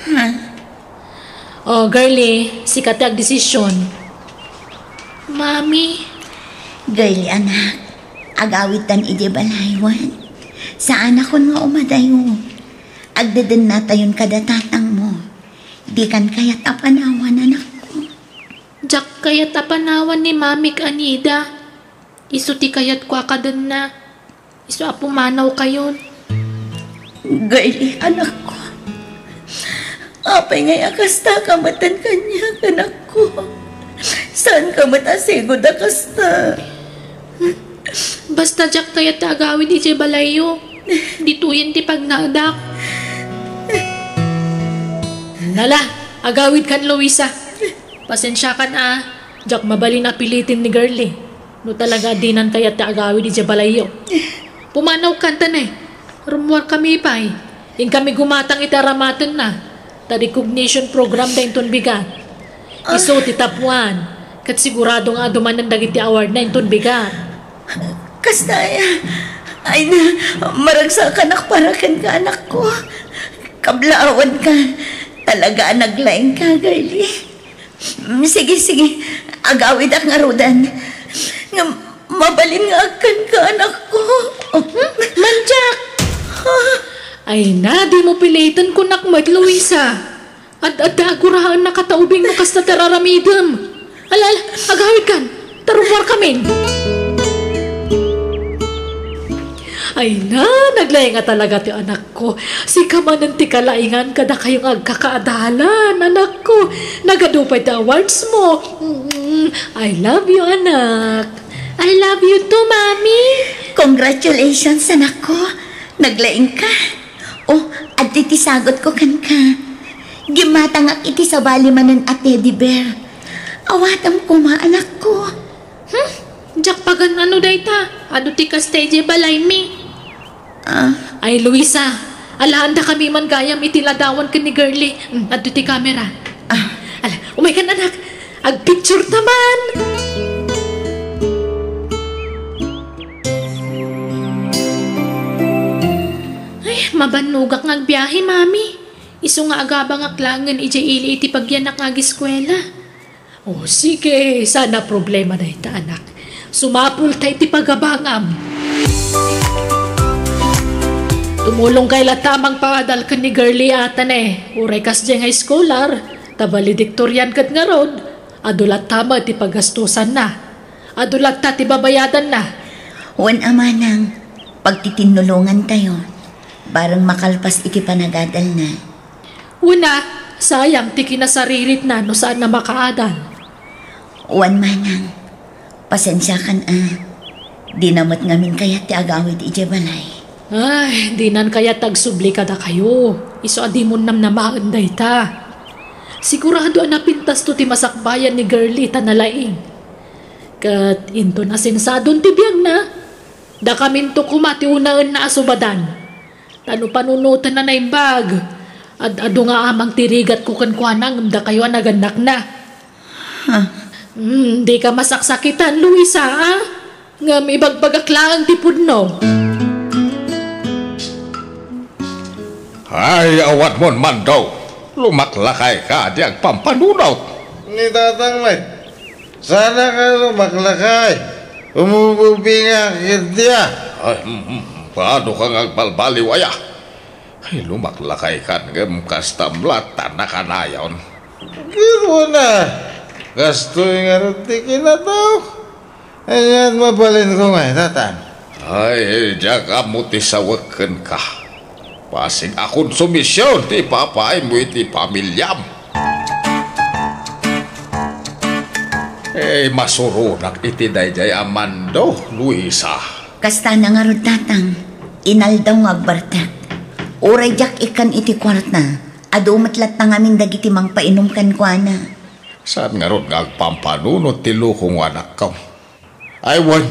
Ha? O, Girlie, sika ti agdesisyon. Mami. Girlie, anak, agawidtan idiay balaywan. Saanakon nga umadayo. Agdedennatayon kada tatangmo. Dikan kayat a panawan, anakko. Diak kayat a panawan ni Mamik Anida. Isu ti kayatko a kadenna. Isu a pumanawkayon. Girlie, anakko. Apay ngay a kastaka metten kaniak, anakko? Saanka met a sigud a kasta? Basta diak kayat ti agawid idiay balayyo. Ditoyen ti pagnaedak. Nala, agawidkan, Luisa. Pasensiakan a, diak mabalin a piliten ni Girlie. No talaga a dinan kayat ti agawid idiay balayyo. Pumanawkan ta ne. Rummuarkami pay. Inkami gumatang iti aramatenna. Ta recognition program da inton bigat. Ah. Isu ti tapuan. Ket sigurado nga adu manen dagiti awardna inton bigat. Kasta aya. Ay na, maragsakanak para kenka, anakko. Kablawanka. Talaga a naglaingka, Girlie. Mm, sige, sige. Agawidak ngaruden. Ngem mabalin nga agkanka, anakko. Hmm? Mandiak! Ay na, dimo piliten, kunak met, Luisa. Ad-adda a guraennaka ta ubing no kasta ti ar-aramidem. Ala, ala, agawidkan. Ta rummuarkamin. Ay na, naglaing a talaga ti anakko. Sika manen ti kalaingan kadakayo nga agkakaadalan, anakko. Nagadu pay ti awards mo. Mm, I love you, anak. I love you too, Mami. Congratulations, anakko. Naglaingka. Oh, adtoy ti sagutko kenka. Gimmatangak iti sabali manen a teddy bear. Awatem koma, anakko. Hmm? Diak pagan-ano dayta? Adu ti kasta idiay balaymi. Ah. Ay, Luisa, alaandakami man gayam iti ladawan ken ni Girlie. Hmm, adtoy ti camera. Ah. Ala, umaykan, anak. Agpicture ta man. Ay, mabannogak nga agbiahe, Mami. Isu nga agabangak laengen idiay ili iti pagyanak nga agiskuela. O, sige, saan a problema dayta, anak. Sumapulta iti pagabangam. Tumulongkay latta a mangpaadal ken ni Girlie a, Tane. Uray kasdiay nga eskolar, ta valedictorian ket ngarud, adu latta met ti pagastosanna. Adu latta ti babayadanna. Wen a, manang, pagtitinnulongantayo, bareng makalpas iti panagadalna. Wen a, sayang ti kinasariritna no saan a makaadal. Wen, manang, pasensiakan a. Dina met ngamin kayat ti agawid idiay balay. Ay, dinan kayat agsubli kadakayo. Isu a dimon namnamaen dayta. Sigurado a napintasto ti masakbayan ni Girlie ta nalaing. Ket inton asensadon ti biagna, dakaminto koma ti unaenna a subadan. Ta no panunotenna naimbag, ad-adu nga amang ti rigatko kenkuana ngem dakayo a nagannakna. Ha? Hmm, dika masaksakitan, Luisa, a? Ngem ibagbagak laeng ti pudno. Ay, awanmon, Mando. Lumaklakayka, di agpampanunot. Ni Tatang met, saan a lumaklakay. Umububingak iti a. Ay, mm, mm, paano ka nga agbalbaliw, aya? Ay, lumaklakaykan ngem kastam latta nakanayon. Ket wen a, kastoy ngarud ti kinataok. Ania ti mabalinko ngay, Tatang? Ay, diak ammo ti sawek kenka. Basig a konsumision ti ipapaaymo iti pamiliam. Eh, masuronak iti daydiay a Mando, Luisa. Kasta na ngarud, Tatang. Inaldaw nga agbartek. Uray diak ikkan iti kuarta, adu met latta ngamin dagiti mangpainom kenkuana. Saan ngarud nga agpampanunot ti lukong, anakko? Ay wen,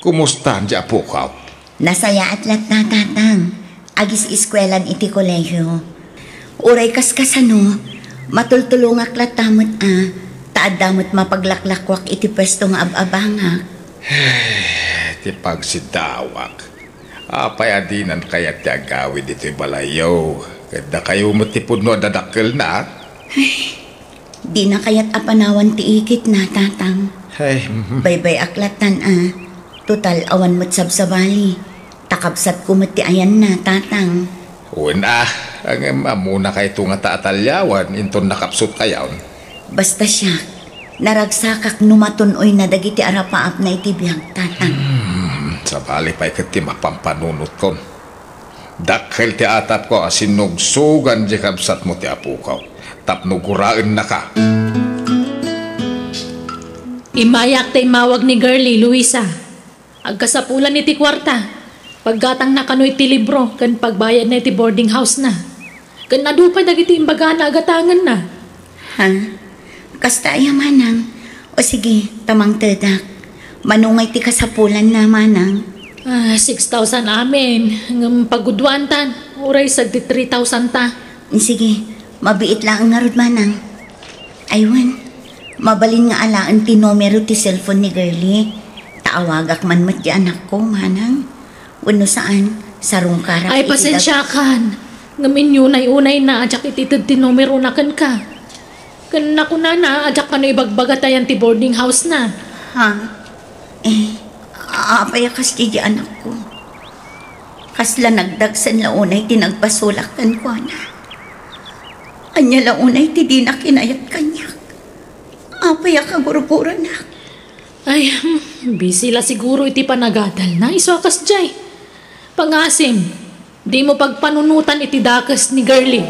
kumusta diay apukaw? Nasayaat latta, Tatang. Agis-eskuelan iti kolehio. Uray kaskasano, matultulongak latta met a, ta adda met mapaglaklakuak iti puesto nga ab-abangak. Ti pagsiddawak. Apay a dinan kayat ti agawid iti balayyo? Ket dakayo met ti pudno a dadakkelna. Ay, dina kayat a panawan ti ikitna, Tatang. Ay, mhm. Baybay-ak lattan a. Total, awan met sabsabali. Ta kabsatko met ti ayanna, Tatang. Wen a, ngem ammona kayto nga ta atalyawan inton nakapsutkayon. Basta siak, naragsakak no matun-oyna dagiti arapaapna iti biag, Tatang. Hmm, sabali pay ket ti mapampanunotko. Dakkel ti atapko a sinugsugan ti kabsatmo ti apuko tapno guraennaka. Immayak ta immawag ni Girlie, Luisa. Agkasapulan iti kuarta, paggatangna kano iti libro ken pagbayadna iti boarding house-na. Ken adu pay dagiti imbagana a gatangenna. Ha? Kasta aya, manang? O sige, ta mangtedak. Mano ngay ti kasapulanna, manang? Ah, six thousand amin. Ngem pagudwaantan, uray sagdi three thousand ta. Sige, mabiit laeng ngarud, manang. Ay wen, mabalin nga alaen ti numero ti cellphone ni Girlie. Ta awagak man met ti anakko, manang. Wenno saan, sarungkarak iti dag- Ay, pasensiakan. Ngem inyunay-unayna a diak itited ti numerona kenka. Ken nakunana a diak kano ibagbaga ta ayan ti boarding house-na. Ha? Eh, apay a kasdi diay anakko? Kasla nagdagsen la unay ti nagbasolak kenkuana. Ania la unay ti dina kinayat kaniak? Apay a kagurguranak? Ay, hmm, busy la siguro iti panagadalna, isu a kasdiay. Pangasim, dimo pagpanunotan iti dakes ni Girlie.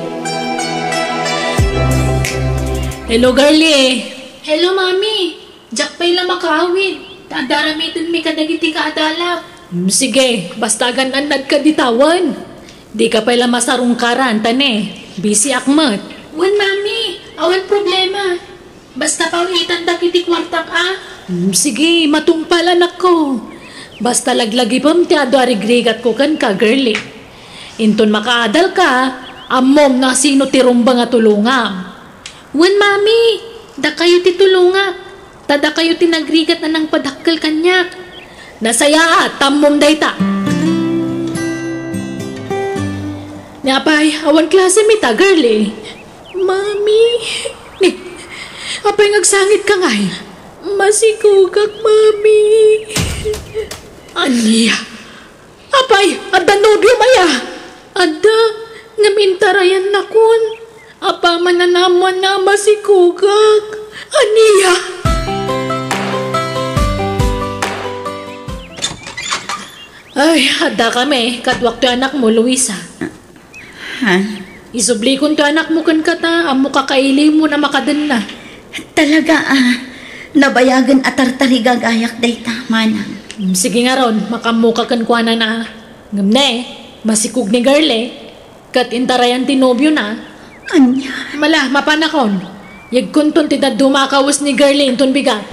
Hello, Girlie. Hello, Mami. Diak pay la makaawid. Ta adda aramidmi kadagiti kaadalak. Hmm, sige, basta agan-annadka dita wen. Dika pay la masarungkaran, ta ne, busy-ak met. Wen, Mami, awan problema. Basta paw-itandak iti kuartak a. Hmm, sige, matungpal, anakko. Basta laglagipem ti adu a rigrigatko kenka, Girlie. Inton makaadalka, ammom no asino ti rumbeng a tulongam. Wen, Mami, dakayo ti tulongak. Ta dakayo ti nagrigat a nangpadakkel kaniak. Nasayaat, ta ammom dayta. Ni apay, awan klasem ita, Girlie. Mami, ni, Apay nga agsangitka ngay? Masikogak, Mami. Ania? Apay, adda nobiom aya? Adda, ngem intarayannakon. Apaman a naammoanna a masikogak. Ania? Ay, adda kami, kaduak toy anakmo, Luisa. Ha? Isublikon toy anakmo kenka ta, ammoka kailiwmon a makadenna. Talaga, a. Nabayagen a tartarigagayak dayta, manang. Mm, sige ngarud, makaammoka kenkuana. Ngem ne, masikog ni Girlie, ket intarayan ti nobiona. Ania? Mala, mapanakon. Yegkonton ti dadduma a kawes ni Girlie inton bigat.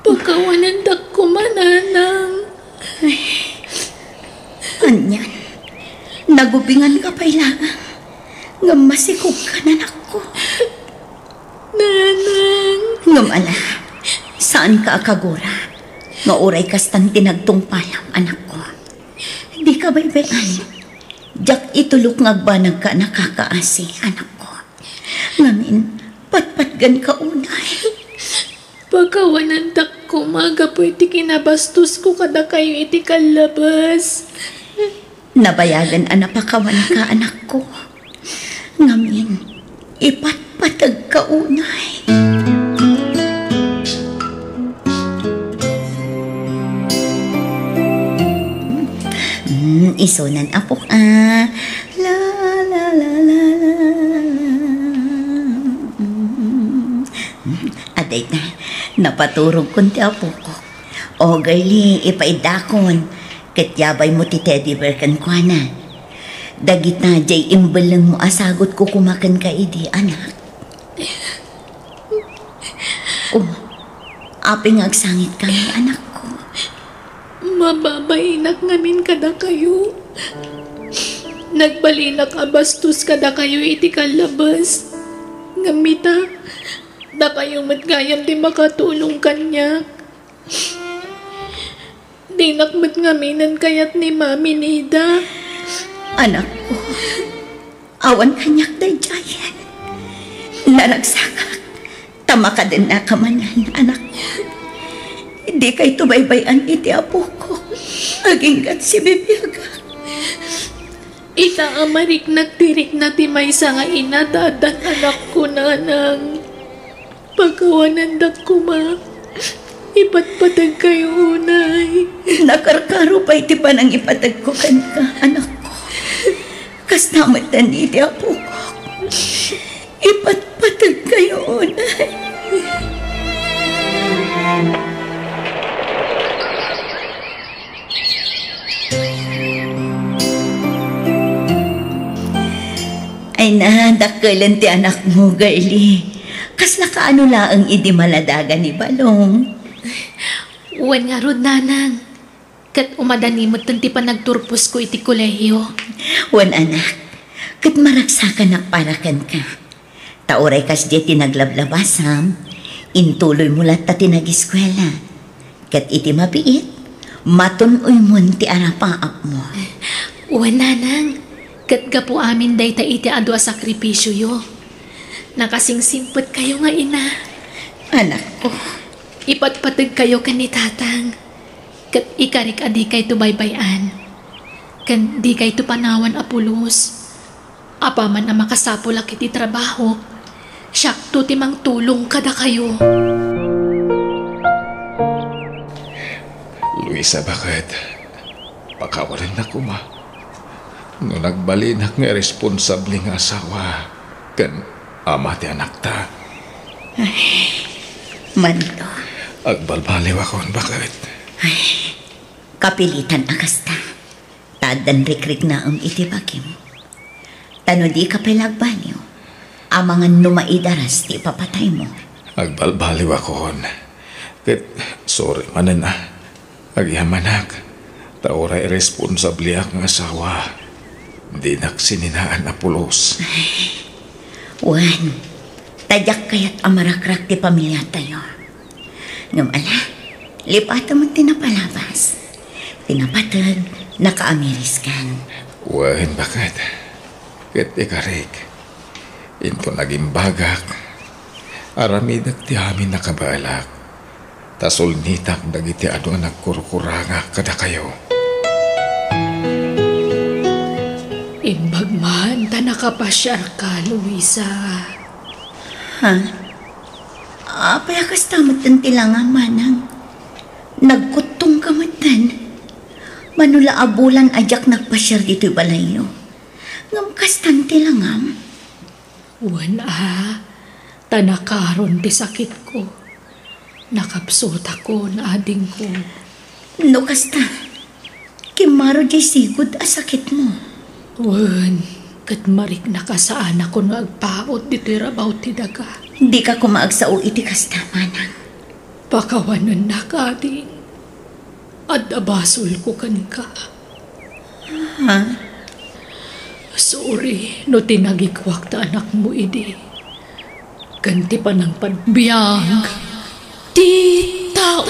Pakawanandak koma, nanang. Ay, anian, nagubinganka pay laeng, ngem masikogkan, anakko. Nanang. Ngem ala, saanka a kagura, nga uray kastan ti nagtungpalam, anakko. Dika baybay-an. Diak itulok nga agbanagka a nakakaasi, anakko. Ngamin, patpatganka unay. Pakawanandak koma gapu iti kinabastosko kadakayo iti kallabes. Nabayagen a napakawanka, anakko. Ngamin, ipatpategka unay. Mm, isunan, apok, a. La, la, la, la, la, la. Mm. Adayta, napaturogkon ti apokok. O, Girlie, ipaiddakon. Ket yabaymo ti teddy bear kenkuana. Dagita diay imbellengmo a sagutko koma kenka idi, anak. O, apay nga agsangitkan, anakko? Mababainak ngamin kadakayo. Nagbalinak a bastos kadakayo iti kallabes. Ngem ita, dakayo met gayam ti makatulong kaniak. Dinak met ngaminen kayat ni Mami Nida. Anakko, awan kaniak daydiay. Naragsakak ta makadennaka manen, anakko. Dikayto baybay-an iti apokok, agingga ti sibibiagak. Ita a mariknak ti rikna ti maysa nga ina ta addan anakko, nanang. Pakawanandak koma. Ipatpategkayo unay. Nakarkaro pay ti panangipategko kenka, anakko. Kasta met iti apokok. Ipatpategkayo unay. Ay na, dakkelen ti anakmo, Girlie. Kasla kaano laeng idi maladaga ni Balong? Wen ngarud, nanang. Ket umadani metten ti panagturposko iti kolehio. Wen, anak, ket maragsakanak para kenka. Ta uray kasdiay ti naglablabasam, intuloymo latta ti nagiskuela. Ket iti mabiit, matun-oymon ti arapaapmo. Wen, nanang, ket gapu amin dayta iti adu a sakripisioyo. Nakasingsingpetkayo nga ina. Anakko. Ipatpategkayo ken ni tatang. Ket ikarik a dikayto baybay-an. Ken dikayto panawan a pulos. Apaman a makasapulak iti trabahok, siakto ti mangtulong kadakayo. Luisa, baket, pakawanennak koma no nagbalinak nga irresponsable nga asawa ken ama ti anakta. Ay, manto. Agbalbaliwakon, baket. Ay, kapilitan a kasta. Ta addan rikriknaem iti bagim. Ta no dika pay la agbaliw, amangan no maidaras ti ipapataymo. Agbalbaliwakon. Ket sorry manen a. Agyamanak. Ta uray irresponsableak nga asawa, dinak sininaan a pulos. Wen, ta diak kayat a marakrak ti pamiliatayo. Ngem ala, lipatem ti napalabas. Ti napateg, nakaamiriskan. Wen, baket. Ket ikarik, Inton agimbagak, aramidek ti amin a kabaelak, ta sulnitak dagiti adu a nagkurkurangak kadakayo. Imbag man ta nakapasiarka, Luisa. Ha? Apay a kasta met ti langam, manang? Nagkuttongka metten. Mano la a bulan a diak nagpasiar ditoy balayyo. Ngem kastan ti langam? Wen a, ta nakaron ti sakitko. Nakapsutakon, adingko. No kasta, kimmaro diay sigud a sakitmo. Wen, ket mariknaka saanakon nga agpaut ditoy rabaw ti daga. Dika koma agsao iti kasta, manang. Pakawanennak, ading. Adda basolko kenka. Ha? Sorry no tinagikuak ta anakmo idi. Ken ti panangpagbiag ti tao.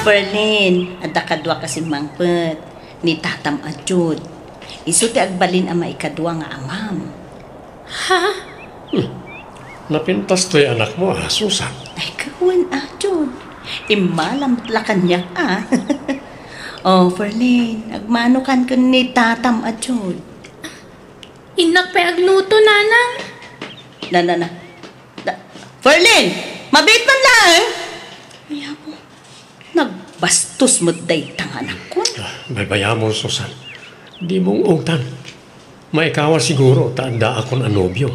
Perlin, adda kadua ka simmangpet, ni tatam a Jude. Isu ti agbalin a maikadua nga amam. Ha? Hmm. Napintas toy anakmo, a, Susan? Ay, kawen a, Jude. Immala met la kaniak, a. Oh, Perlin, agmanokan ken ni tatam a Jude. Innak pay agluto, nanang. Na, na, na. Na, Perlin, mabiit man laeng. Ay, apo. Nagbastos met dayta nga anakkon. Ah, baybayamon, Susan. Dimo ungtan. Maikawa siguro ta addaakon a nobio.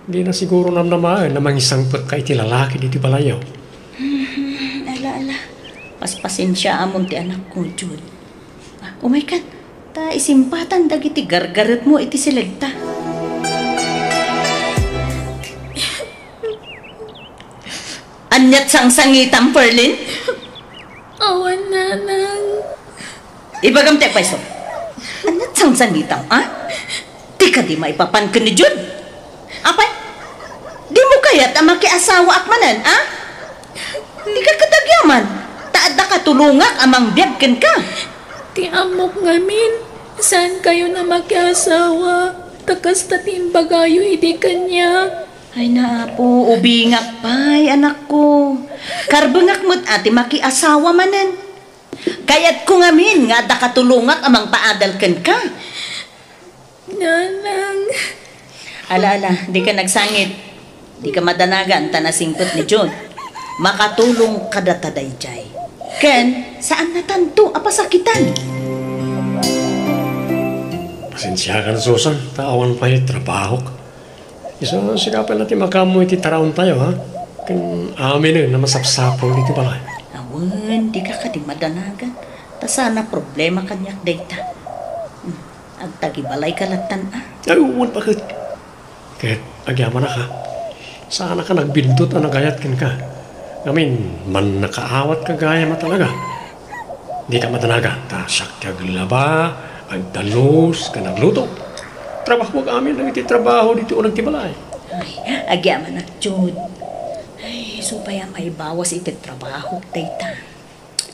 Dina siguro namnamaen a mangisangpetka iti lalaki ditoy balayyo. Hmm, ala, ala. Paspasensiaamon ti anakko, Jude. Ah, umaykan, ta isimpatan dagiti gargaretmo iti silegta. Aniat sangsangitam, Perlin? Awan, nanang. Ibagam ti agpayso. Aniat sangsangitam, a? Ti kadi maipapan ken ni Jude? Apay? Dimo kayat a makiasawaak manen, a? Dika ket agyaman, ta adda katulongak a mangbiag kenka. Ti ammok ngamin, saankayon a makiasawa, ta kasta ti imbagayo idi kaniak. Ay, naapo, ubingak pay, anakko. Karbengak met a ti makiasawa manen. Kayatko ngamin nga adda katulongak a mangpaadal kenka. Nanang. Ala, ala, dika nagsangit. Dika madanagan ta nasingpet ni Jude. Makatulong kadata daydiay. Ken, saannatanto a pasakitan. Pasensiakan, Susan, ta awan pay trabahok. Isu, sika pay la ti makaammo iti taraontayo, ha? Ken aminen a masapsapul iti balay. Awen, dika kadi madanagan. Ta saan a problema kaniak dayta. Hmm, agtagibalayka lattan, a? Ay, wen, baket. Ket agyamanak, ha? Saanak a nagbiddut a nagayat kenka. Ngamin, mannakaawatka gayam a talaga. Dika madanagan, ta siak ti aglaba, agdalus, ken agluto. Trabahoak amin dagiti trabaho ditoy uneg ti balay. Ay, agyamanak, Jude. Ay, isu pay a maibawas iti trabahok dayta.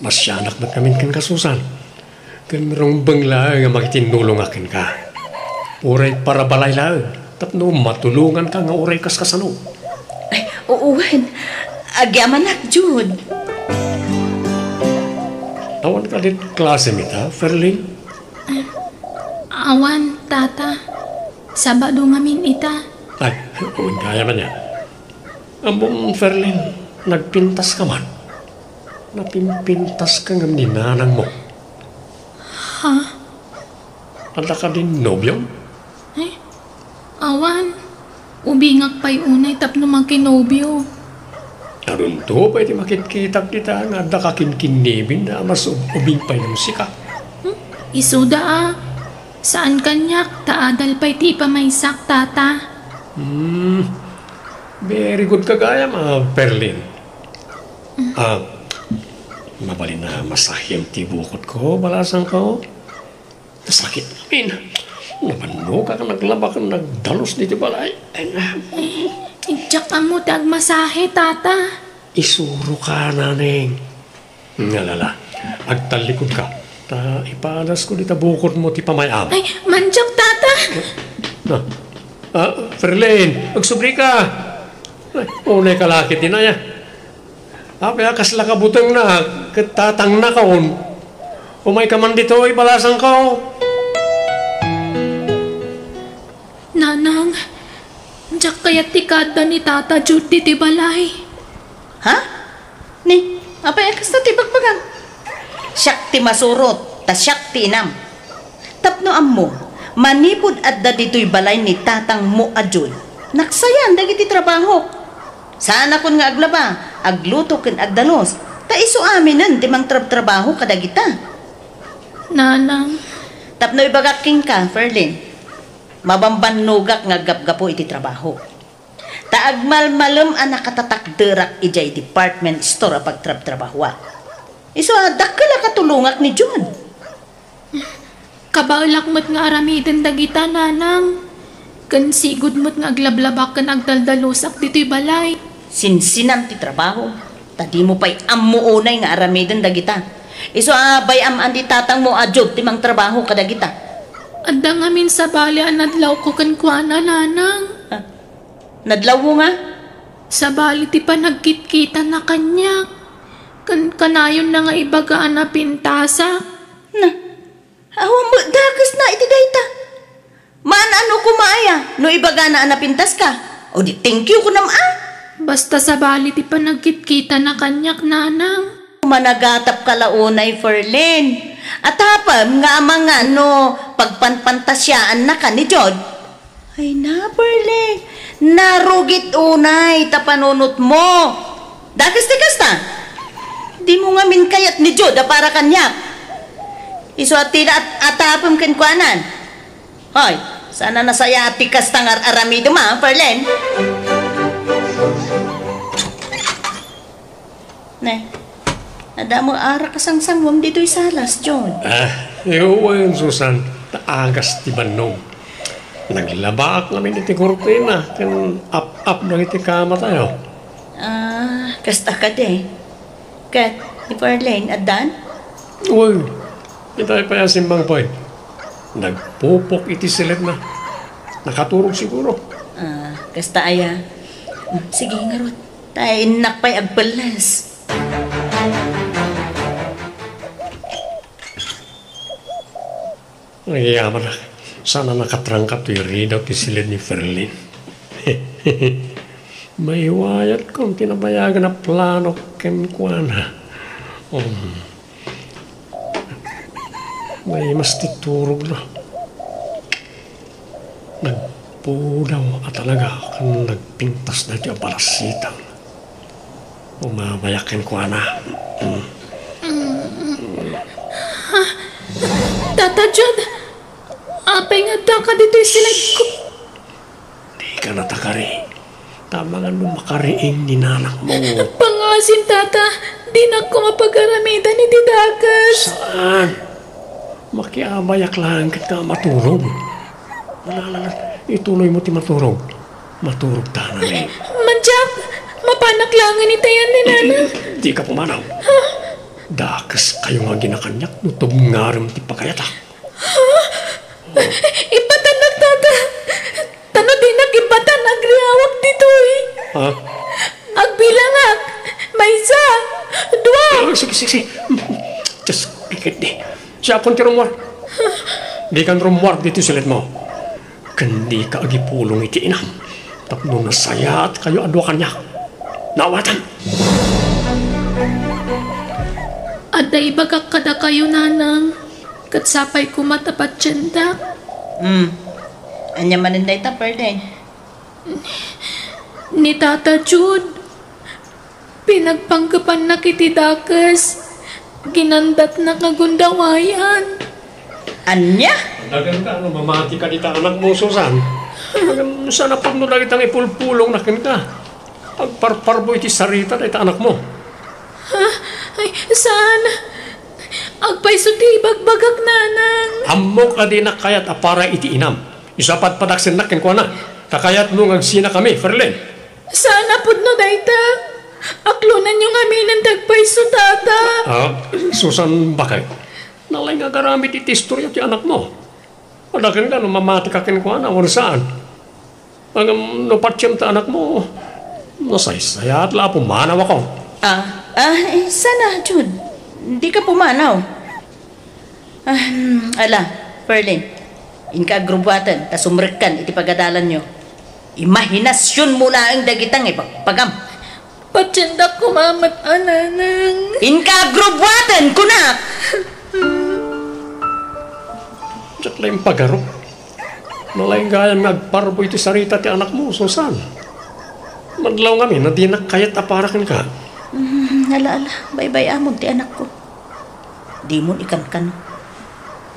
Masianak met ngamin kenka, Susan. Ken rumbeng laeng a makitinnulongak kenka. Uray para balay laeng, tapno matulonganka nga uray kaskasano. Ay, oo, wen. Agyamanak, Jude. Awan kadi klasem ita, Ferlin? Awan, tata. Sabado ngamin ita. Ay, wen, kaya man yan. Ammom, Ferlin, nagpintaska man. Napimpintaska ngem ni nanangmo. Ha? Adda kadin nobiom? Ay, awan. Ubingak pay unay tapno makinobio. Adunto pay ti makitkitak dita nga adda ka kinkinnibin a mas ub-, ubing pay ngem sika. Hmm? Isuda a. Saan kaniak, ta adal pay ti ipamaysak, tata. Hmm. Very good ka gayam, a, Perlin. Ah, mabalin a masahem ti bukotko, balasangko. Nasakit amin. Nabannoka ken naglaba ken nagdalus ditoy balay. Ay, na. Ay, diak ammo ti agmasahe, tata. Isuroka, naneng. Ngalala, agtallikudka. Ta ipadasko dita bukotmo ti pamay-am. Ay, mandiak, tata. Ah, ah, Ferlin, agsubrika. Ay, unay ka la ket, inaya. Apay a kasla kabutengna ket tatangna kaon? Umayka man ditoy, balasangko. Nanang, diak kayat ti kaadda ni Tata Jude ditoy balay. Ha? Ni, apay a kasta ti bagbagam? Siak ti masurot, ta siak ti inam. Tapno ammo, manipud adda ditoy balay ni tatangmo a Jude, naksayaan dagiti trabahok. Saanakon nga aglaba, agluto ken agdalus, ta isu aminen ti mangtrabtrabaho kadagita. Nanang. Tapno ibagak kenka, Ferlin, mabambannogak nga aggapgapu iti trabaho. Ta agmalmalem a nakatatakderak idiay department store a pagtrabtrabahoak. Isu a dakkel a katulongak ni Jude. Kabaelak met nga aramiden dagita, nanang. Ken sigud met nga aglablabak ken agdaldalusak ditoy balay. Sinsinam ti trabaho, ta dimo pay ammo unay nga aramiden dagita. Isu a bay-am a ni tatangmo a Jude ti mangtrabaho kadagita. Adda ngamin sabali a nadlawko kenkuana, nanang. Ah, nadlawmo nga? Sabali ti panagkitkitana kaniak, ken kanayonna nga ibaga a napintasak. Na, awan met dakesna iti dayta. Maan-ano koma aya no ibagana a napintaska? O di thank you kunam a? Basta sabali ti panagkitkitana kaniak, nanang. Managatapka la unay, Ferlin. Atapem nga amangan no pagpanpantasiaannaka ni Jude. Ay na, Ferlin. Narugit unay ta panunotmo. Dakes ti kasta. Dimo ngamin kayat ni Jude a para kaniak. Isu a ti la at-, atapem kenkuanan. Hoy, saan a nasayaat ti kasta nga ar-aramidem a, Ferlin? Ne, adda met a kasangsanguem ditoy salas, Jude. Ah, wen, Susan, ta agas ti bannog. Naglabaak ngamin iti kurtina ken ap-ap dagiti kamatayo. Ah, kasta kadi. Ket ni Ferlin, addan? Wen, itay pay a simmangpet. Nagpupok iti siledna. Nakaturog siguro. Ah, kasta aya. Sige, ngarud. Ta innak pay agpelles. Ay, amanak, saan a nakatrangka toy ridaw ti siled ni Ferlin. Maiwayat kon ti nabayagan a plano kenkuana. Um, maimas ti turogna. Nagpudaw a talaga ken nagpintas daytoy a balasitang. Umamayak kenkuana. Mm. Tata Jude, apay nga addaka ditoy siledko? Dika natakari. Ta amangan no makariing ni nanakmo. Pangasim, Tata. Dinak koma pag-aramidan iti dakes. Saan? Makiamayak laeng ket nga maturog. Ala, ala, ala, ituloymo ti maturog. Maturog ta, nanay. Madiak, mapanak laengen itayan ni Nanang. Dika pumanaw. Dakeskayo nga agina kaniak no tubngarem ti pagayatak. Ha? Ibbatannak, Tata. Ta no dinak ibbatan, agriawak ditoy. Ha? Agbilangak. Maysa, dua. Ah, sige, sige, sige. Just ikit di. Siakon ti rummuar. Dikan rummuar ditoy siledmo. Ken dika agipulong iti inam. Tapno nasayaatkayo a dua kaniak. Naawatan. Adda ibagak kadakayo, Nanang. Ket sapay koma ta patiendak. Hmm. Ania manen dayta, Ferlin? Ni Tata Jude, pinagpanggepannak iti dakes, ginandatnak a gundawayan. Ania? Daganka no mamati kadita anakmo, Susan. Ngem saan a pudno dagita nga ipulpulongna kenka. Agparparbo iti sarita dayta anakmo. Ha? Ay, saan? Agpayso ti ibagbagak, Nanang. Ammok a dinak kayat a para iti inam. Isu a padpadaksennak kenkuana. Ta kayatmo nga agsinakami, Ferlin. Saan a pudno dayta. Aklonanyo ngaminen ti agpayso, Tata. Ah, Susan, bakit? Nalaing nga agaramid iti istorya ti anakmo. Adaken ka no mamatika kenkuana, wenno saan? Ngem no patiem ti anakmo, nasaysayaat la a pumanawakon. Ah, ah, eh, sana, Jude. Di ka pumanaw. Ah, hmm, ala, Ferlin, inka agrubbuaten ta sumrekkan iti pagadalanyo. Imahinasionmo laeng dagita nga ibagbaga. Patiendak koma met a, Nanang. Inka agrubbuaten, kunak! Diak la impagarup. Nalaing gayam nga agparbo iti sarita ti anakmo, Susan. Madlaw ngamin a dinak kayat a para kenka. Mm, ala, ala, baybay-amon ti anakko. Dimon ikankano.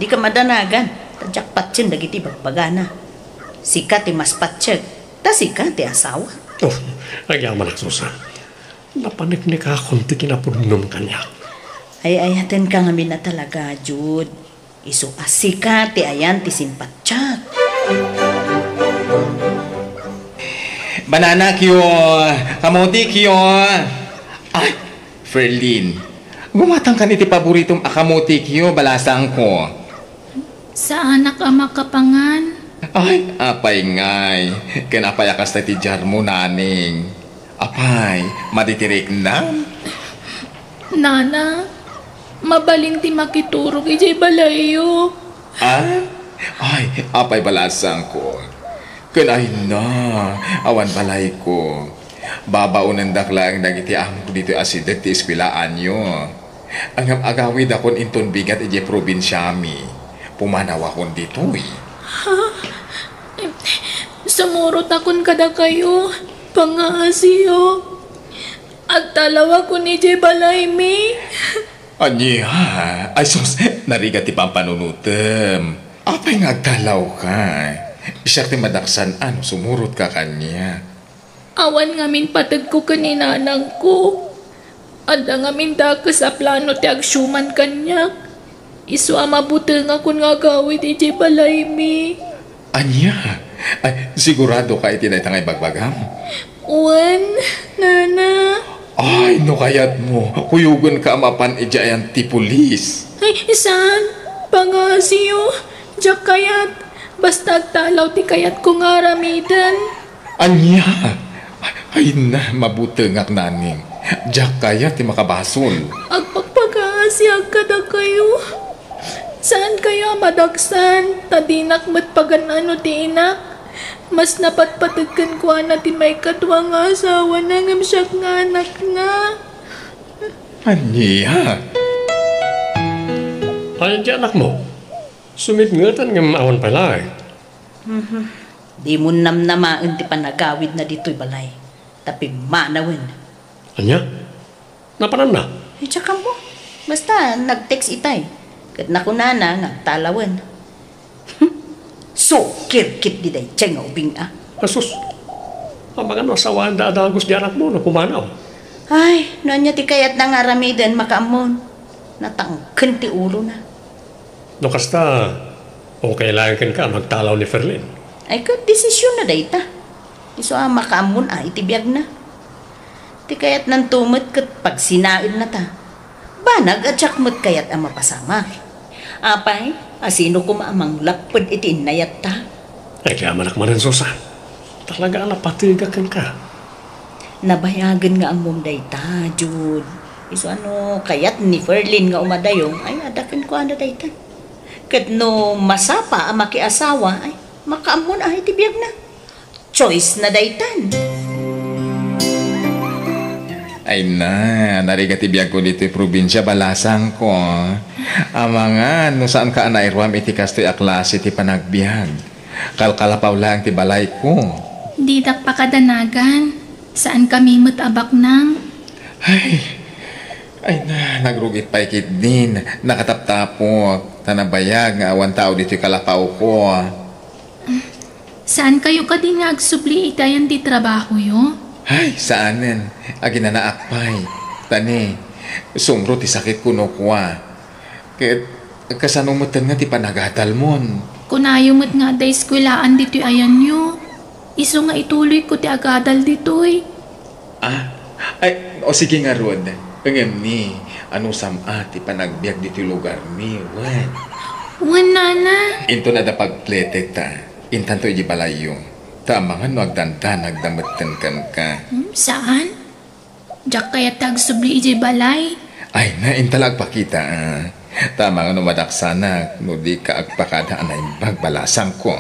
Dika madanagan, ta diak patien dagiti bagbagana. Sika ti mas patiek, ta sika ti asawa. Oh, agyamanak, Susan. Napaneknekakon ti kinapudnom kaniak. Ay-ayatenka ngamin a talaga, Jude. Isu a sika ti ayan ti simpatiak. Banana cue, kamote cue. Ay, Ferlin, gumatangkan iti paboritom a kamote cue, balasangko. Saanak a makapangan. Ay, apay ngay? Ken apay a kasta ti diarmo, Nanang? Apay, maditiriknam? Nana, mabalin ti makiturog idiay balayyo. Ah? Ay, apay balasangko. Ken ay na, awan balayko. Babaonendak laeng dagiti amok ditoy asideg ti eskuelaanyo. Ngem agawidakon inton bigat idiay probinsiami. Pumanawakon ditoy. Ha? Sumurotakon kadakayo, pangaasiyo. Agtalawakon idiay balaymi. Ania? Ay sus, narigat ti pampanunotem. Apay nga agtalawka? Siak ti madaksan a no sumurotka kaniak. Awan ngamin pategko ken ni nanangko. Adda ngamin dakes a plano ti agsiuman kaniak. Isu a mabutengakon nga agawid idiay balaymi. Ania? Ay, siguradoka iti dayta nga ibagbagam? Wen, Nana. Ay, no kayatmo, kuyogenka a mapan idiay ayan ti pulis. Ay, saan? Pangaasiyo. Diak kayat. Basta agtalaw ti kayatko nga aramiden. Ania? Ay na, mabutengak, Nanang. Diak kayat ti makabasol. Agpagpagaasiak kadakayo. Saankayo a madaksan, ta dinak met pagan-ano ti inak. Mas napatpateg kenkuana ti maikadua nga asawana ngem siak nga anakna. Ania? Ay, ti anakmo? Sumipngetan ngem awan pay laeng. Mhm. Dimo namnamaen ti panagawidna ditoy balay, ta pimmanawen. Ania? Napananna? Ay, diak ammo. Basta, nag-text itay. Ket nakunana nga agtalawen. Sukir ketdi daydiay nga ubing a. Asus! Amangan no asawaenda a dagus di anakmo no pumanaw. Ay, no ania ti kayatna nga aramiden, makaammon. Natangken ti ulona. No kasta, okay laeng kenka a magtalaw ni Ferlin. Ay, ket desisionna dayta. Isu a makaammon a iti biagna. Ti kayatnanto met ket pagsinaenna ta. Banag a diak met kayat a mapasamak. Apay, asino koma a manglapped iti innayatta? Ay, kayamanak manen, Susan. Talaga a napategak kenka. Nabayagen nga ammom dayta, Jude. Isu a no kayat ni Ferlin nga umadayong, ay, adda kenkuana dayta. Ket no masapa a makiasawa, ay, makaammon a iti biagna. Choice na daytan. Ay na, narigat ti biagko ditoy probinsia, balasangko. Amangan, no saanka a nairuam iti kastoy a klase ti panagbiag. Kalkalapaw laeng ti balayko. Didak pakadanagan. Saankami met a baknang. Ay, ay na, nagrugit pay ketdin. Nakataptapok. Ta nabayag nga awan tao ditoy kalapawko. Saankayo kadi nga agsubli iti ayan ti trabahoyo? Ay, saanen. Aginanaak pay. Ta ni, sumro ti sakitko no kua. Ket kasano metten nga ti panagadalmon? Kunayo met nga adda eskuelaan ditoy ayanyo. Isu nga ituloyko ti agadal ditoy. Ah? Ay, o sige ngarud. Ngem ni, anusam a ti panagbiag ditoy lugarmi, wen? Wen, nana. Inton adda pagpletek ta, intanto idiay balayyo. Ta amangan no agdandanag da metten kenka. Hmm, saan? Diak kayat ta agsubli idiay balay. Ay na, inta la agpakita, ah. Ta amangan no madaksanak, no dika agpakada a naimbag balasangko.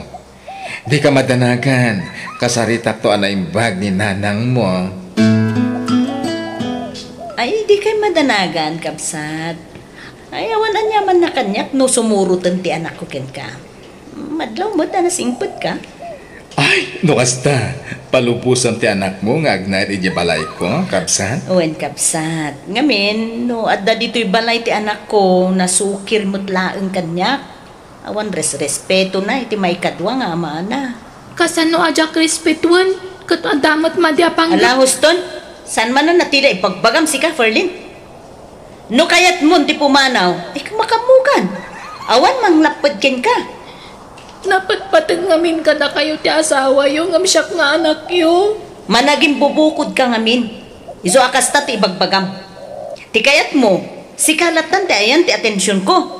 Dika madanagan, kasaritakto a naimbag ni nanangmo. Ay, dikay madanagan, kabsat. Ay, awan aniamanna kaniak no sumuroten ti anakko kenka. Madlaw met a nasingpetka. Ay, no kasta, palubosan ti anakmo nga agnaed idiay balayko, kabsat? Wen, kabsat. Ngamin, no adda ditoy balay ti anakko, nasukir met laeng kaniak. Awan resrespetona iti maikadua nga amana. Kasano a diak respetuen? Ket adda met madi a panggep- Ala, huston! Saan man a natila ibagbagam sika, Ferlin? No kayatmon ti pumanaw, ay, makaammokan. Awan manglapped kenka. Napatpateg ngamin kadakayo ti asawayo ngem siak nga anakyo. Managimbubukodka ngamin. Isu a kasta ti ibagbagam. Ti kayatmo, sika lattan ti ayan ti atensionko.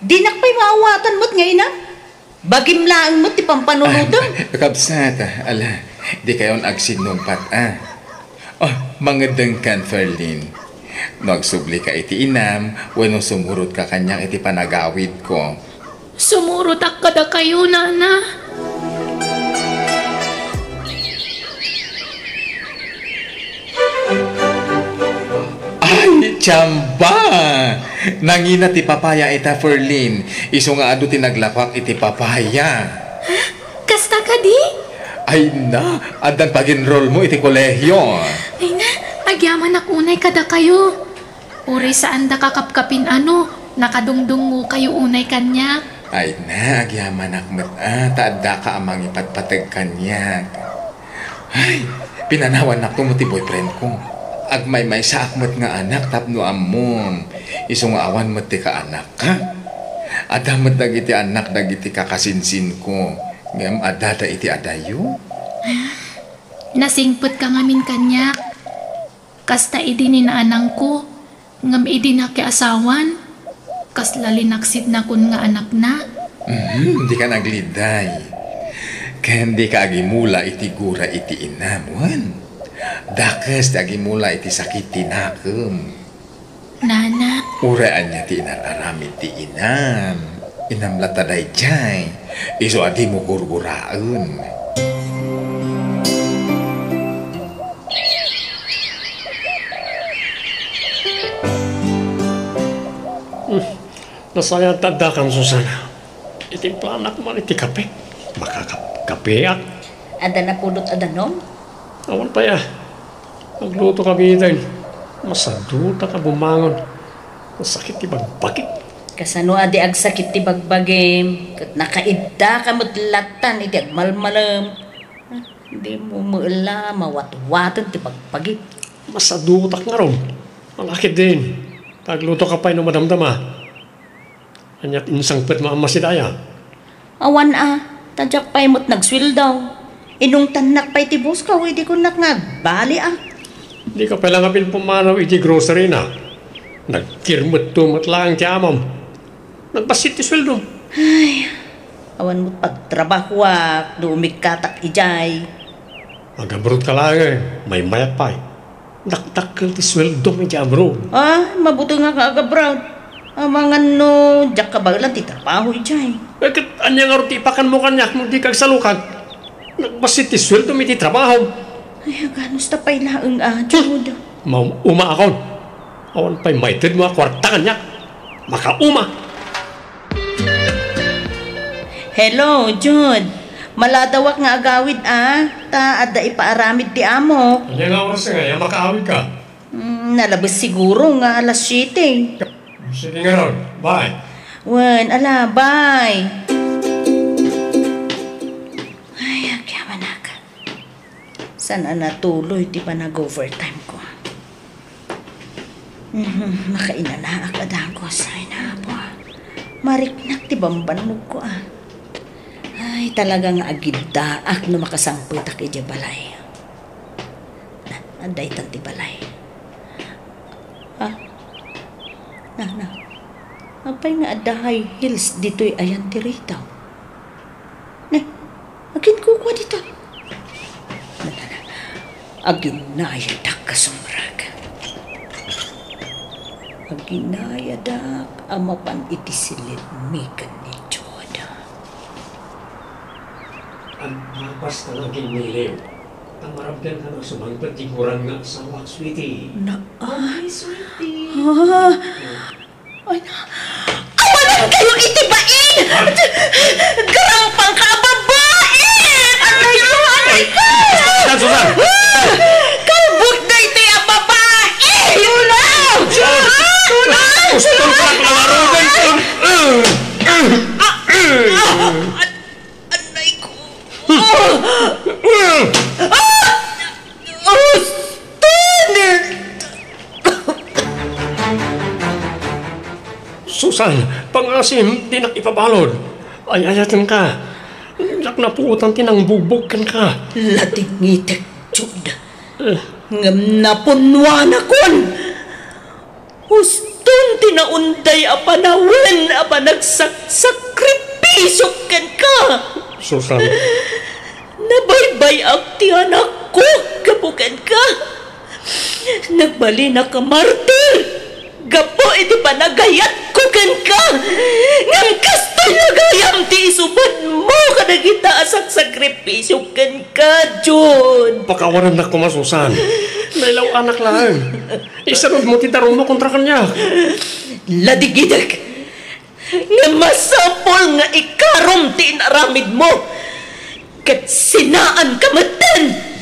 Dinak pay maawatan met nga inam. Bagim laeng met ti pampanunotem. Ay, kabsat, ala, dikayon agsinnungpat, a. Oh, mangeddengkan, Ferlin. No agsublika iti inam, wenno sumurotka kaniak iti panagawidko. Sumurotak kadakayo, nana. Ay, tiamba! Nangina ti papaya ita, Ferlin. Isu nga adu ti naglakuak iti papaya. Ha? Kasta kadi? Ay na, addan pag-enrollmo iti kolehio. Ay na, agyamanak unay kadakayo. Uray saanda kakapkapin a no, nakadungdungngokayo unay kaniak. Ay na, agyamanak met a, ta addaka a mangipatpateg kaniak. Ay, pinanawannakto met ti boyfriendko. Agmaymaysaak met nga anak tapno ammom. Isu nga awan met ti kaanak, ha? Adda met dagiti annak dagiti kakasinsinko, ngem addada iti adayo. Nasingpetka ngamin kaniak. Kasta idi ni naanangko, ngem idi nakiasawan, kasla linaksidnakon nga anakna. Mhm, dika nagleday. Ken dika agimula iti gura iti inam, wen? Dakes ti agimula iti sakit ti nakem. Nana. Uray ania ti inar-aramid ti inam, inam latta daydiay, isu a dimo gurguraen. Hmm. Nasayaat ta addakan, Susana. Itimplanak man iti kape. Makakap-, kapeak. Adda napudot a danum? Awan pay a. Agluto ka biten. Masadutak a bumangon. Nasakit ti bagbagik. Kasano a di agsakit ti bagbagim? Ket nakaidda ka met lattan iti agmalmalem. Dimo met la mawatwaten ti bagbagim. Masadutak ngarud. Ala ketdin. Ta agluto ka pay no madamdama. Ania ti insangpetmo a masidaya? Awan a, ta diak pay met nagsueldo. Inungtannak pay ti boss ko idi kunak nga agbali a. Dika pay la nga pumanaw iti grocery na. Nagkirmetto met laeng ti amom. Nagbassit ti sueldom. Ay, awan met pagtrabahoak no umikkatak idiay. Agabroad ka laeng, eh. Maymayat pay. Dakdakkel ti sueldom idiay abroad. Ah, mabutengak nga agabroad. Amangan no diak kabaelan ti trabaho idiay. Eh, ket ania ngarud ti ipakanmo kaniak no dika agsalukag? Nagbassit ti sueldom iti trabahom. Ay, aganusta pay laeng a, Jude. Maum-umaakon. Awan pay maitedmo a kuarta kaniak. Makauma. Hello, Jude. Maladawak nga agawid a, ta adda ipaaramid ti amok. Ania nga oras nga ya makaawid ka? Mm, nalabes siguro nga alas siete. Sige nga ron. Bye. Wen, ala, bye. Ay, agyamanak. Saan a natuloy ti panag-overtime ko? Mhm, makainanaak a dagos. Ay, napo. Mariknak ti bambannog ko, ah. Ay, talaga nga agiddaak no makasangpetak idiay balay. Na, adda itan ti balay. Ah? Na, na. Apay nga adda high heels ditoy ayan ti retaw? Ne, aginkukua dita. Aginayadak, kasumrek. Aginayadak a mapan iti silidmi ken ni Jude. Agpapas ka nga aginniliw. Ta marabken ka na sumangpet ti gurang nga asawak, sweetie. Na, ah. Okay, sweetie. Ah. Ay, na. Awanan kayo iti bain! Garampang ka a babae! Anay ko, anay ko! Susan, Susan! Ah! Kalbut na iti a babae! Tuna! Tuna! Gusto ko lang kalarugan ko. Ah! Ah! Ah! Anay ko. Ah! Ah! Uston! Susan, pangasim, dinak ipabalud. Ay-ayatenka. Diak napuotan ti nangbugbog kenka. Ladingitek, Jude. Eh. Ngem napunnuanakon. Uston ti naunday a panawen a panagsaksakripisio kenka. Susan. Nabaybay-ak ti anakko gapu kenka. Nagbalinak a martir gapu iti panagayatko kenka. Ngem kastoy la gayam ti isubadmo kadagita a saksakripisio kenka, Jude. Pakawanennak koma, Susan. Nailaw-anak laeng. Iserrudmo ti darummo kontra kaniak. Ladingitek. Nga masapul nga ikarom ti inaramidmo, ket sinaanka metten.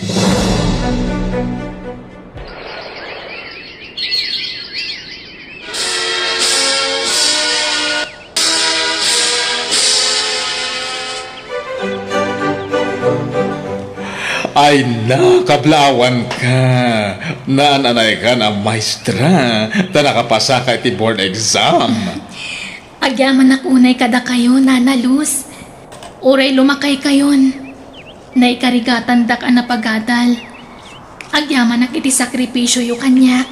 Ay na, kablaawanka. Naan-anaykan a maestra, ta nakapasaka iti board exam. Agyamanak unay kadakayo, Nana Luz. Uray lumakaykayon, naikarigatandak a napagadal. Agyamanak iti sakripisioyo kaniak.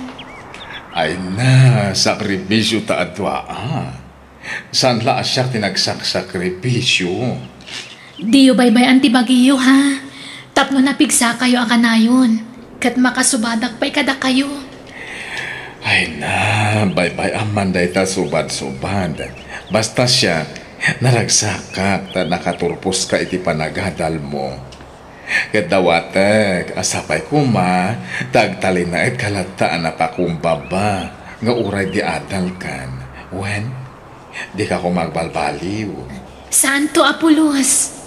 Ay na, sakripisio ta adua, a. Saan la a siak ti nagsaksakripisio? Diyo baybay-an ti bagiyo, ha? Tapno napigsakayo a kanayon, ket makasubadak pay kadakayo. Ay na, baybay-am man dayta subad-subad. Basta siak, naragsakak ta nakaturposka iti panagadalmo. Ket dawatek a sapay koma ta agtalinaedka latta a napakumbaba nga uray di adalkan. Wen, dika koma agbalbaliw. Santo Apulos.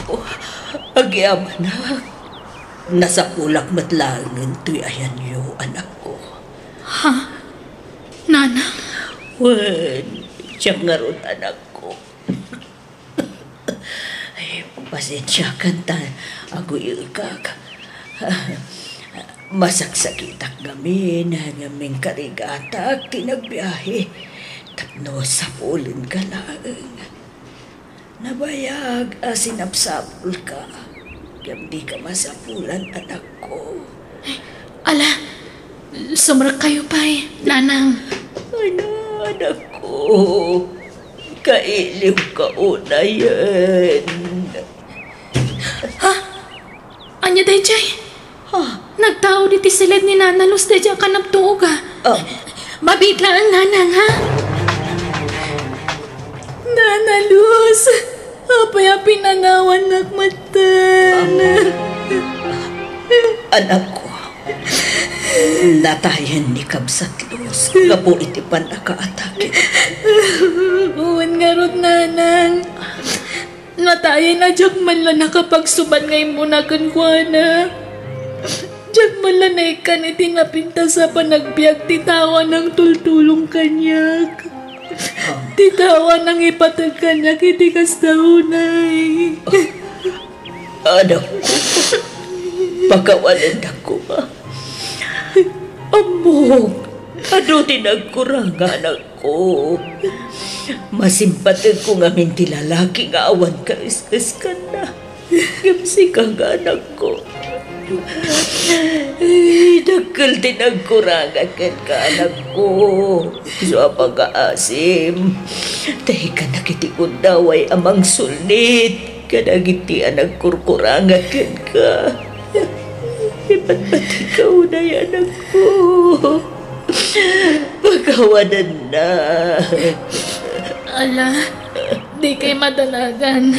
Oh, agyamanak. Nasapulak met laengen toy ayanyo, anakko. Ha? Nanang? Wen, siak ngarud, anakko. Ay, pasensiakan ta aguy-ekak. Masaksakitak ngamin, ngem inkarigatak ti nagbiahe tapno sapulenka laeng. Nabayag a sinapsapulka, ngem dika masapulan, anakko. Ala, sumrekkayo pay, Nanang. Ay na, anakko. Kailiwka unayen. Ha? Ania daydiay? Ha? Nagtaud iti siled ni Nana Luz daydiay a kanabtuog, a. Ah. Mabiit laeng, Nanang, ha? Nana Luz, apay a pinanawannak metten? Anakko, natayen ni Kabsat Luz gapu iti pannakaatake. Wen ngarud, Nanang. Natayen a diak man la nakapagsubad nga immuna kenkuana. Diak man la naikkan iti napintas a panagbiag ti tao a nangtultulong kaniak. Ti tao a nangipateg kaniak iti kasta unay. Anak, pakawanennak koma. Ammok, adu ti nagkurang, anak. Ko, masimpategko ngamin ti lalaki nga awan kaes-eskanna. Ngem sika nga anakko. Ay, Dakkel ti nagkurangat kenka, anakko. Isu a pangngaasim. Daykanak iti gundaway a mangsulnit kadagiti a nagkurkurangat kenka. Ipatpategka unay, anakko. Pakawanenna. Ala, dikay madanagan.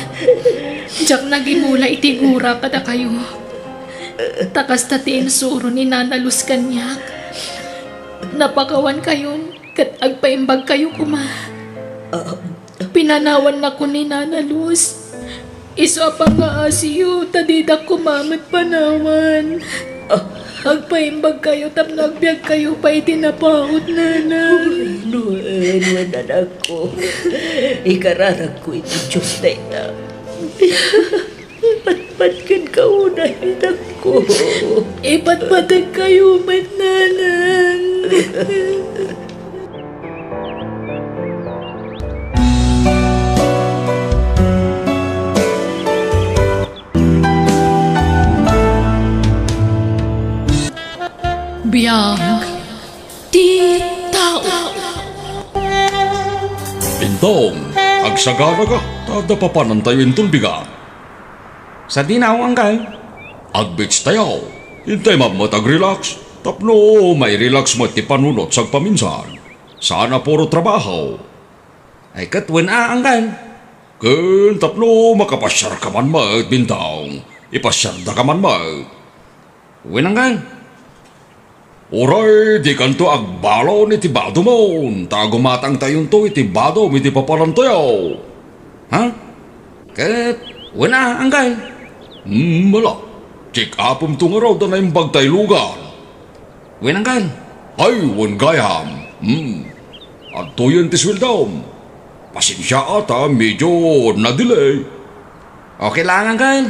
Diak nagimula iti gura kadakayo. Ta kasta ti insuro ni Nana Luz kaniak. Napakawankayon ket agpaimbagkayo koma. Ah. Pinanawannakon ni Nana Luz. Isu a pangngaasim ta didak koma met panawan. Ah. Agpaimbagkayo tapno agbiagkayo pay iti napaut, Nana. Wen, wen, wen, anakko. Ikararagko iti Dios dayta. Ipatpateg kenka unay, anakko. Ipatpategkayo met, Nanang. Biag ti tao. Intong, agsaganaka, ta adda papanantayo inton bigat. Sadino, Uncle? Ag-beach tayo. Intay met ag-relax. Tapno mai-relax met ti panunot sagpaminsan. Saan a puro trabaho. Ay, ket wen a, Uncle. Ken tapno makapasiarka man met, Bintong. Ipasiardaka man met. Wen, Uncle. Uray dikanto agbalon iti badomon, ta gumatangtayonto iti badom iti papanantayo. Ha? Ket, wen a, Uncle? Hmm, ala. Check-upemto ngarud a naimbag tay lugar. Wen, Uncle? Ay, wen gayam. Hmm. Adtoyen ti sueldom. Pasensia ta medyo na-delay. Okay lang, Uncle.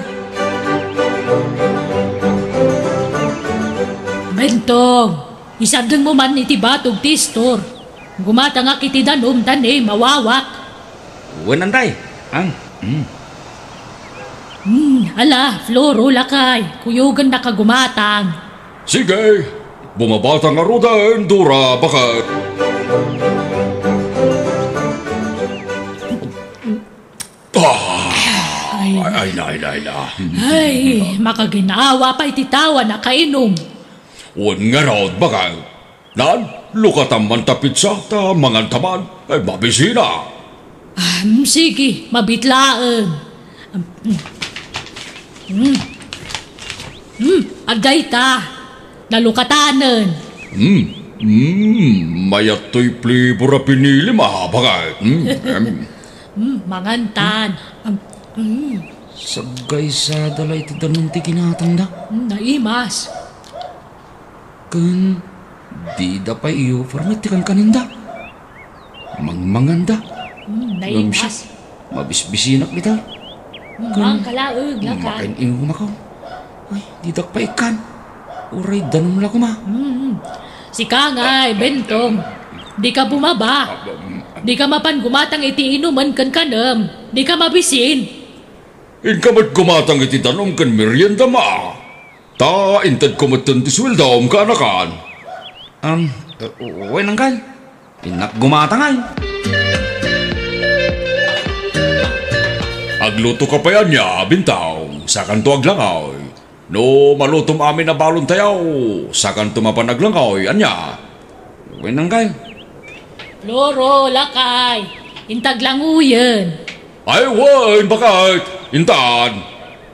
Bentong, isardengmo man iti batog ti istor. Gumatangak iti danum ta ne mawawak. Wen, Anday. Ang, mm. Hmm, ala, Floro, lakay. Kuyogennaka gumatang. Sige, bumabata ngaruden, Dora, baket. Ah, ay, ay, na, na, na. Ay, makaginawa pay ti tao a nakainom. Wen ngarud, baket. Nan, lukatam man ta pizza, ta manganta man. Ay, mabisina. Ah, mm, sige, mabit laeng. Mm. Mm. Mm, adda ita. Nalukatanen. Mm. Mm. Mayat toy flavor a pinili, mahabagay. Mm. Mm. Mm, mangantan. Am-, mm. Saggaysada la iti danum ti ginatangda. Mm, naimas. Ken dida pay iyufar met ti kankaninda. Mangmanganda. Hmm, ngem siak, naimas. Mabisbisinak dita. Hmm, ken mangkalaeg, lakay. Makin-inumak. Ay, didak pay ikkan. Uray danum la koma. Hmm. Sika ngay, Bentong. Dika bumaba. Dika mapan gumatang iti inumen ken kanem. Dika mabisin. Inka met gumatang iti danum ken merienda, ma. Ta intedko metten ti sueldom, kaanakan. Am, wen, Uncle. Innak gumatang, ay. Aglutoka pay ania, Bintong, sakanto aglangoy. No malutom amin a balontayo, sakanto mapan aglangoy, ania? Wen, Uncle. Floro, lakay. Inta aglangoyen. Ay, wen, baket. Intan.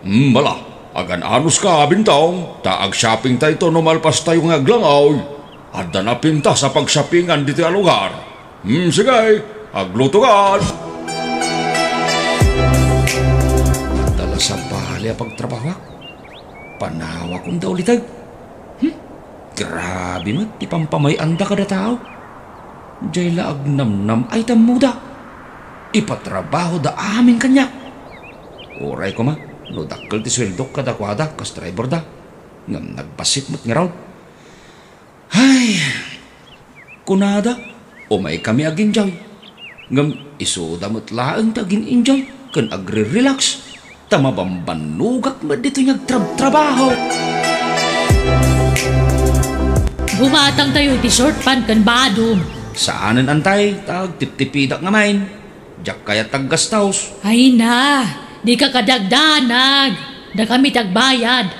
Hmm, ala. Agan-anuska, Bintong. Ta ag-shoppingtayto no malpastayo nga aglangoy. Adda napintas a pag-shoppingan ditoy a lugar. Hmm, sige. Aglutokan. Adda la sabali a pagtrabahoak. Panawakon da uliteg. Hmm? Grabe met ti pampamay-anda kada tao. Diay la agnamnam-ay tammoda. Ipatrabahoda amin kaniak. Uray koma no dakkel ti sueldok kadakuada kas driverda. Ngem nagbassit met ngarud. Ay, kunada, umaykami ag-enjoy. Ngem isuda met laeng ti agin-enjoy ken agre-relax, ta mabambannogak met ditoy nga agtrabtrabaho. Umatangtayo iti short pant ken badom. Saanen, Antay, ta agtiptipidak ngamin. Diak kayat ti aggastos. Ay na, dika kadagdanag. Dakami ti agbayad.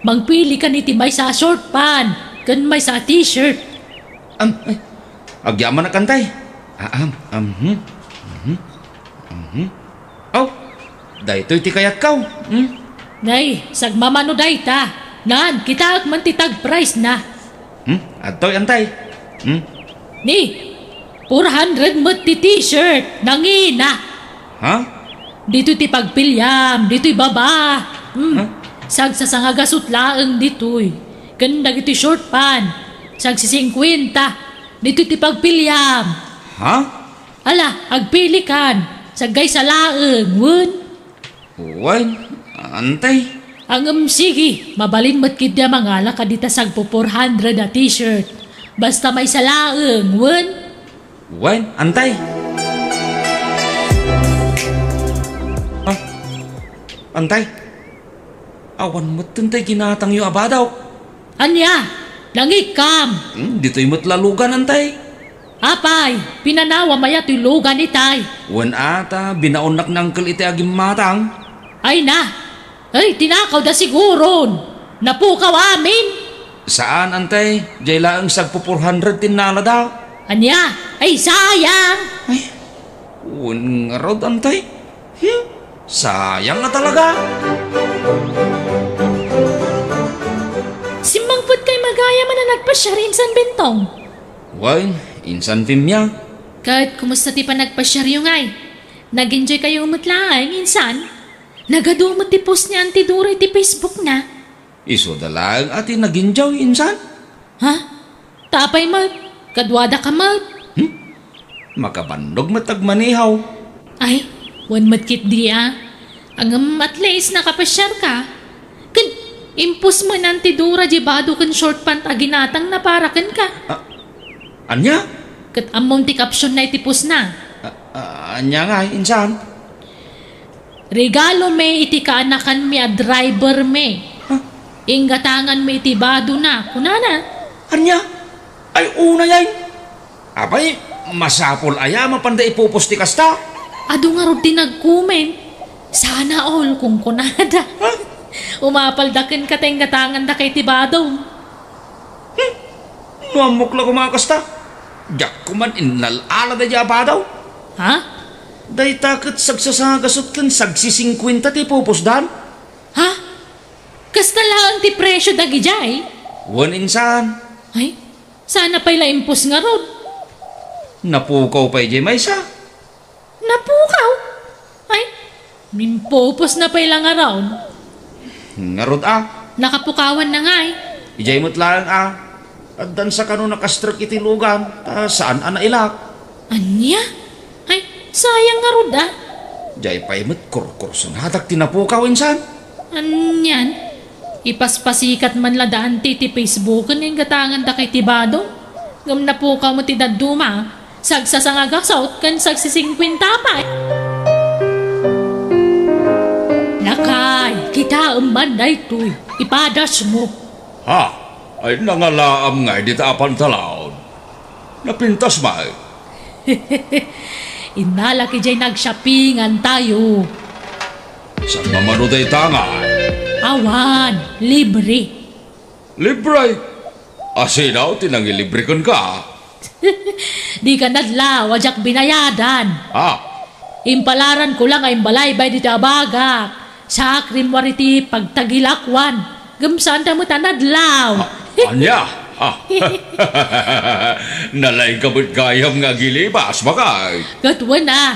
Mangpilikan iti maysa a short pant ken maysa a t-shirt. Am, ay, agyamanak, Antay. Ah, am, am, hmm, mhm, mhm. Aw, daytoy ti kayatko. Hmm? Nay, sagmamano dayta. Nan, kitaek man ti tag price na. Hmm? Adtoy, Antay. Hmm? Ni, four hundred met ti t-shirt. Nangina. Ha? Ditoy ti pagpiliam, ditoy baba. Hmm. Ha? Sagsasangagasut laeng ditoy. Ken dagiti short pant, sagsisingkuenta. Ditoy ti pagpiliam. Ha? Ala, agpilikan. Saggaysa laeng, wen? Wen, Antay. Ngem sige, mabalin met ketdi a mangala kadita sagpu four hundred a t-shirt. Basta maysa laeng, wen? Wen, Antay. Ah, Antay. Awan met, Antay, ginatangyo a badaw. Ania? Nangikkam? Hmm, ditoy met la lugan, Antay. Apay, pinanawam aya toy lugan itay? Wen a, ta binaonnak ni Uncle iti agimmatang. Ay na! Ay, tinakawda siguron! Napukaw amin! Saan, Antay. Jay laeng sagpu four hundred ti innalada. Ania? Ay, sayang! Ay, wen ngarud, Antay. Hmm? Sayang nga talaga. Simmangpetkay magayam a nagpasiar insan, Bentong? Wen, insan, Pimia. Ket kumusta ti panagpasiaryo ngay? Nag-enjoykayo met laeng, insan? Nagadu met ti post ni Auntie Dora iti Facebook na. Isuda laeng a ti nag-enjoy, insan. Ha? Ta apay met? Kaduadaka met? Hmm? Makabannog met agmaneho. Ay, wen met ketdi a. Ngem at least nakapasiarka. Ket impost met ni Auntie Dora diay bado ken short pant a ginatangna para kenka. Ah, ania? Ket ammom ti caption na iti post na. Ah, ah, ania ngay, insan? Regalomi iti kaanakanmi a drivermi. Ha? Inggatanganmi iti badona, kunana. Ania? Ay, unay ay. Apay, masapul aya a mapanda ipopost ti kasta? Adu ngarud ti nag-comment. Sana all, kunkunada. Ha? Umapalda kenka ta inggatangandaka iti badom. Hmm. No ammok la koma a kasta, diak koma innal-ala daydiay a badaw. Ha? Dayta ket sagsasangagasut ken sagsisingkuenta ti ipopostdan. Ha? Kasta laeng ti presio dagidiay? Wen, insan. Ay, sana pay la impost ngarud. Napukaw pay diay maysa. Napukaw? Ay, impopost na pay la ngarud. Ngarud a. Nakapukawan na ngay. Idiay met laeng a. Addan sa kano nakastrek iti lugan, ta saan a nailak. Ania? Ay, sayang ngarud a. Diay pay met kurkursungadak ti napukaw, insan. Anian? Ipaspasikat man la da Auntie ti Facebook nga inggatangandaka iti bado. Ngem napukaw met ti dadduma. Sagsasangagasut ken sagsisingkuenta pay. Lakay, kitaem man daytoy. Ipadasmo. Ha? Ay, nangalaam ngay dita a pantalaon. Napintas met. Innalak idiay nag-shoppingantayo. Sagmamano dayta ngay? Awan, libre. Libre? Asino ti nangilibre kenka? Dika nadlaw a diak binayadan. Ah. Impalaranko la nga imbalaybay ditoy a bagak. Saak rimmuar iti pagtagilakuan. Ngem saanda met a nadlaw. Ah, ania? Ah. Nalaingka met gayam nga agilibas, bakay. Ket wen a,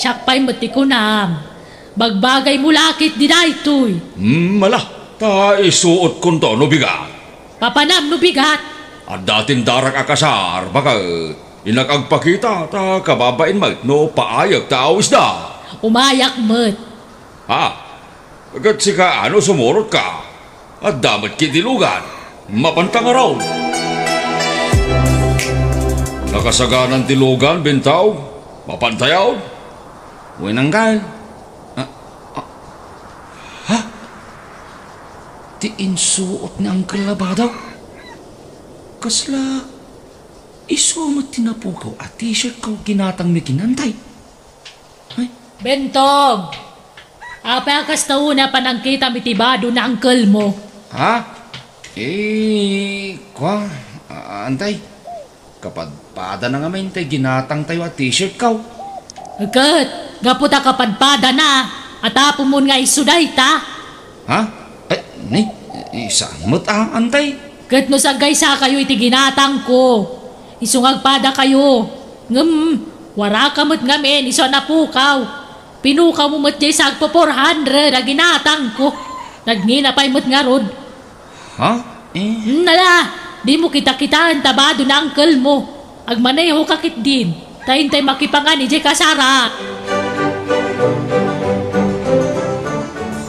siak pay met ti kunam. Bagbagaymo la ketdi daytoy. Hmm, ala, ta isuotkonto no bigat. Papanam no bigat. Adda tindarak a kasar, baket. Innak agpakita, ta kababain met no paayek ta awisda. Umayak met. Ha? Ket sika, ano sumurotka? Adda met ketdi lugan. Mapanta ngarud. Nakasaganan ti lugan, Bentong. Mapantayon. Wen, Uncle. Ah, ah. Ha? Ti insuot ni Uncle a badaw? Kasla isu met ti napukaw a t-shirtko a ginatangmi ken Antay? Ay. Bentong! Apay a kasta unay a panangkitam iti bado ni uncle mo? Ha? Eh, kua, a-, Antay. Kapadpadana ngamin tay ginatangtayo a t-shirtko. Ket, gapu ta kapadpadana, atapomon nga isu dayta? Ha? Eh, ni, saan met a, Antay? Ket no saggaysakayo iti ginatangko, isu nga agpadakayo. Ngem, waraka met ngamin isu a napukaw. Pinukawmo met diay sagpo four hundred a ginatangko. Nagngina pay met ngarud. Ha? Eh? Hmm, ala, dimo kitakitaen ta bado ni uncle mo. Agmanehoka ketdin, ta intay makipangan idiay kasara.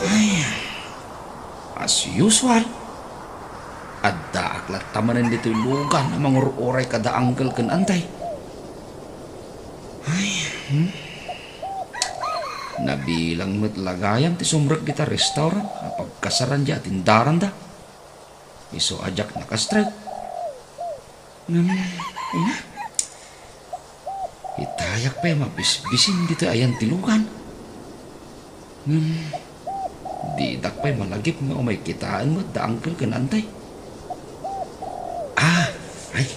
Ay, as usual, addaak latta manen ditoy lugan a mangur-uray kada uncle ken Antay. Ay, hmm? Nabilang met la gayam ti sumrek dita restaurant a pagkasaran diay atindaranda. Isu a diak nakastrek. Ngem, ina, itayak pay a mabisbisin ditoy ayan ti lugan. Ngem, didak pay malagip nga umay kitaen met da uncle ken Antay. Ah, ay.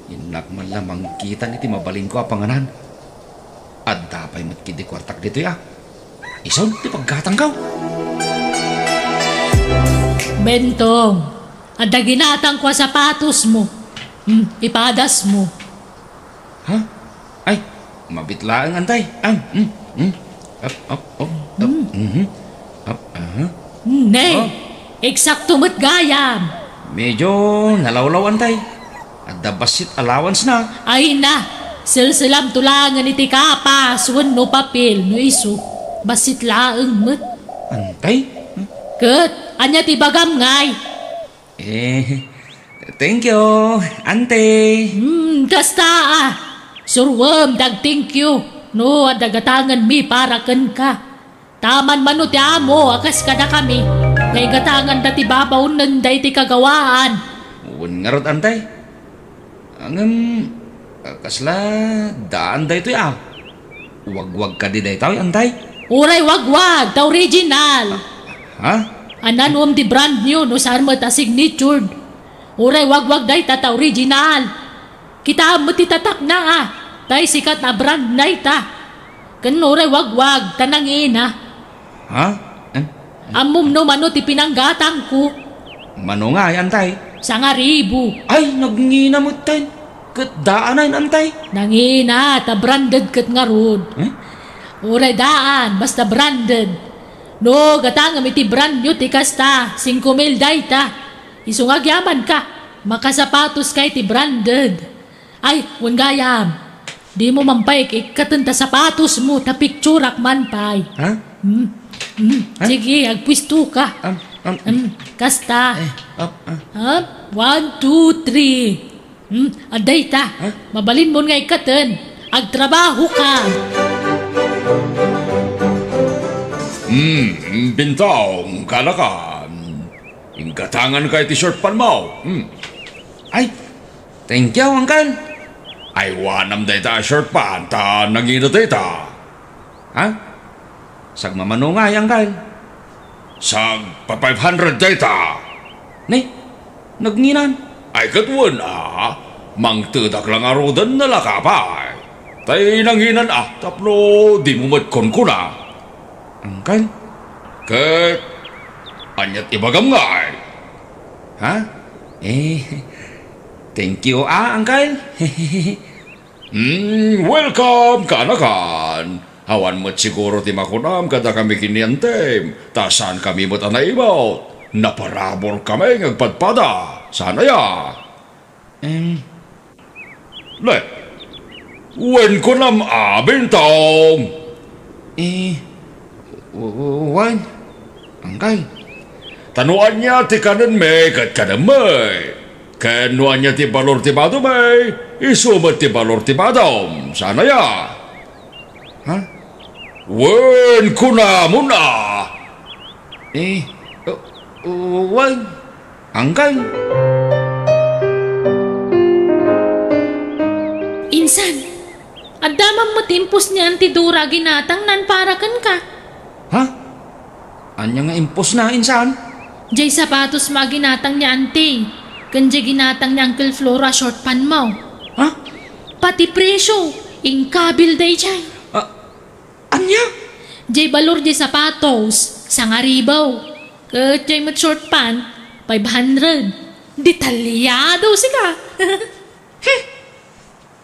Innak man la mangkitan iti mabalinko a panganan. Adda pay met ketdi kuartak ditoy a. Isun ti paggatangko. Bentong, adda ginatangko a sapatosmo. Hmm, ipadasmo. Ha? Ay, mabit laeng, Antay. Ah, hmm, hmm. Up, up, up, up. Hmm. Mhm. Up, aha. Hmm, ne. Oh. Eksakto met gayam. Medyo nalawlaw, Antay. Adda bassit allowance na. Ay na, selselamto laengen iti kapas wenno papel no isu. Bassit laeng met. Antay? Hmm? Ket, ania ti ibagam ngay? Eh, thank you, Ante. Hmm, kasta a. Suroem ti ag-thank you no adda gatangenmi para kenka. Taman mano ti amo a kas kadakami, nga igatanganda ti babaonen daytoy kagawaan. Wen ngarud, Ante. Ngem, kasla daan daytoy a. Wagwag kadi daytoy, Ante? Uray wagwag, ta original. Ha? Ania nuom ti brand new no saan met a signatured. Uray wagwag dayta ta original. Kitaem met ti tatakna a, tay sikat a brand dayta. Ken uray wagwag ta nangina. Ha? Eh? Ammom no mano ti pinanggatangko? Mano ngay, Antay? Sangaribu. Ay, nagngina metten. Ket daan a, Antay? Nangina, ta branded ket ngarud. Eh? Uray daan, basta branded. No, gatangem iti brand new ti kasta, singko mil dayta. Isu nga agyamanka, makasapatoska iti branded. Ay, wen gayam. Dimo man pay ikkaten ta sapatosmo, ta picturak man pay. Ha? Hmm. Hmm. Ha? Sige, agpuestoka. Am, am. Hmm, kasta. Eh, up, ah. Ha? One, two, three. Hmm, adda ita. Ha? Mabalinmon nga ikkaten. Agtrabahoka. Hmm, Bintong, kanakan. Inggatanganka iti short pantmo. Hmm. Ay, thank you, Uncle. Aywanam dayta a short pant ta nangina dayta. Ha? Sagmamano ngay, Uncle? Sagpa-five hundred dayta. Ne? Nagnginan? Ay, ket wen a, mangtedak la ngaruden, nalaka pay. Tay nanginan a, tapno dimo met kunkuna. Uncle? Ket, ania't ibagam ngay? Ha? Eh, thank you, ah, Uncle. Hmm, welcome, kanakan. Awan met siguro ti makunam kadakami ken ni Antem, ta saankami met a naimut. Naparaburkami nga agpadpada. Saan aya? Em. Ne, wen kunam a, Bintong? Eh, w-, w-, wen, Uncle. Ta no ania ti kanenmi ket kanemmi, ken no ania ti balor ti badomi, isu met ti balor ti badom. Saan aya? Ha? Wen kunamon a. Eh, uh, uh, wen, Uncle. San? Adda man met impos ni Auntie Dora a ginatangnan para kenka. Ha? Ania nga imposna, insan? Jay sapatos a ginatang ni Auntie, ken jay ginatang ni Uncle Floro a short pant mo. Ha? Pati presyo, inkabil dayjay. Ah, ania? Jay balor jay sapatos, sangaribu. Ket jay met short pant, five hundred. Detalyado sika.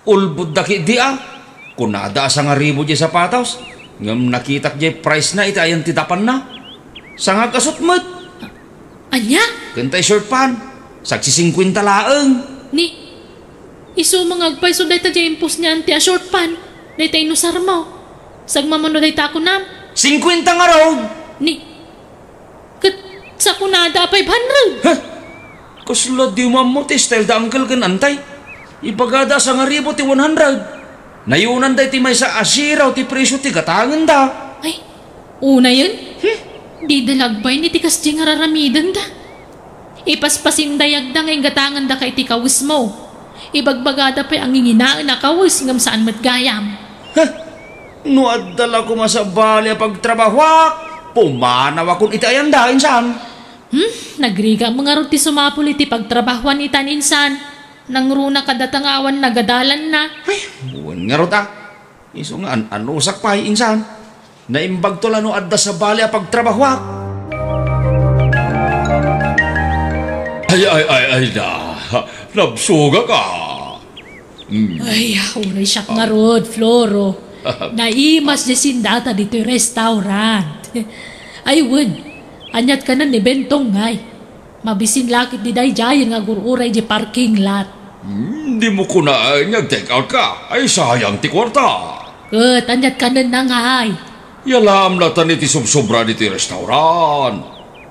Ulbodda ketdi a. Kunada a sangaribu jay sapatos, ngem nakitak jay price na iti ayan ti dapanna. Sangakasut met. Ania? Ken tay short pant, sagsisingkuenta laeng. Ni, isu nga agpayso dayta jay impos ni Auntie a short pant, dayta inusarmo. Sagmamano dayta a kunam. Singkuenta ngarud. Ni, ket sa kunada a five hundred. Heh! Kasla di mo ammo ti style da uncle ken antay. Ibagada a sangaribu ti one hundred. Nayunan da iti maysa a siraw ti presyo ti gatangenda. Ay, unayen? Hmm? Dida lagbay ni ti kasdi nga raramidenda. Ipaspasindayagda nga inggatangandaka iti kawesmo. Ibagbagada pay a nginginaen a kawes ngem saan met gayam. Heh! No adda la koma sabali a pagtrabahoak, pumanawakon iti ayanda, insan. Hmm, nagrigat mo ngarud ti sumapul iti pagtrabahoan itan, insan. Nangruna kadata nga awan nagadalanna. Ay, wen ngarud a. Isu nga an-anusak pay, insan. Naimbagto la no adda sabali a pagtrabahoak. Ay, ay, ay, ay na. Nabsugak a. Hmm. Ay, uray siak ngarud, Floro. Naimas ti sindata ditoy restaurant. Ay, wen, aniat kanen ni Bentong ngay? Mabisin la ketdi daydiay nga agur-uray di parking lot. Hmm, di mo kunaen nga ag-take out ka? Ay, sayang ti kuarta. Ket, aniat kanen na ngay? Yalam la tan iti subsobra ditoy restaurant.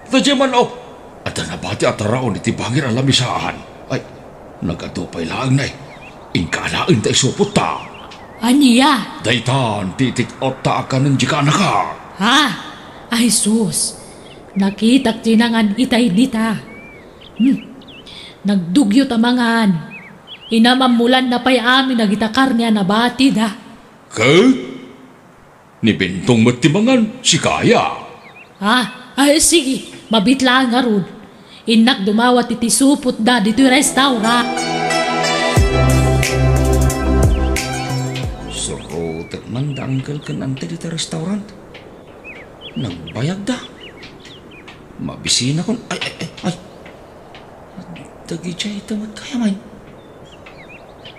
Daydiay man, oh, adda nabati a taraon iti bangir a lamisaan. Ay, nagadu pay laeng nay. Inka alaen ta isupotta. Ania? Daytan ti itik-otta a kanen di kaanaka. Ha? Ay sus, nakitak ti nangan itay dita. Hmm. Nagdugyo ta mangan. Inamammulanna pay amin dagita karne a nabatida. Ket? Ni Bentong met ti mangan, sika aya? Ah, ay, sige, mabit laeng ngarud. Innak dumawat iti supotda ditoy restaurant. Surotek man da uncle ken auntie ditoy restaurant. Nagbayagda. Mabisinakon, ay, ay, ay, ay. Dagiti ita met gayam ay.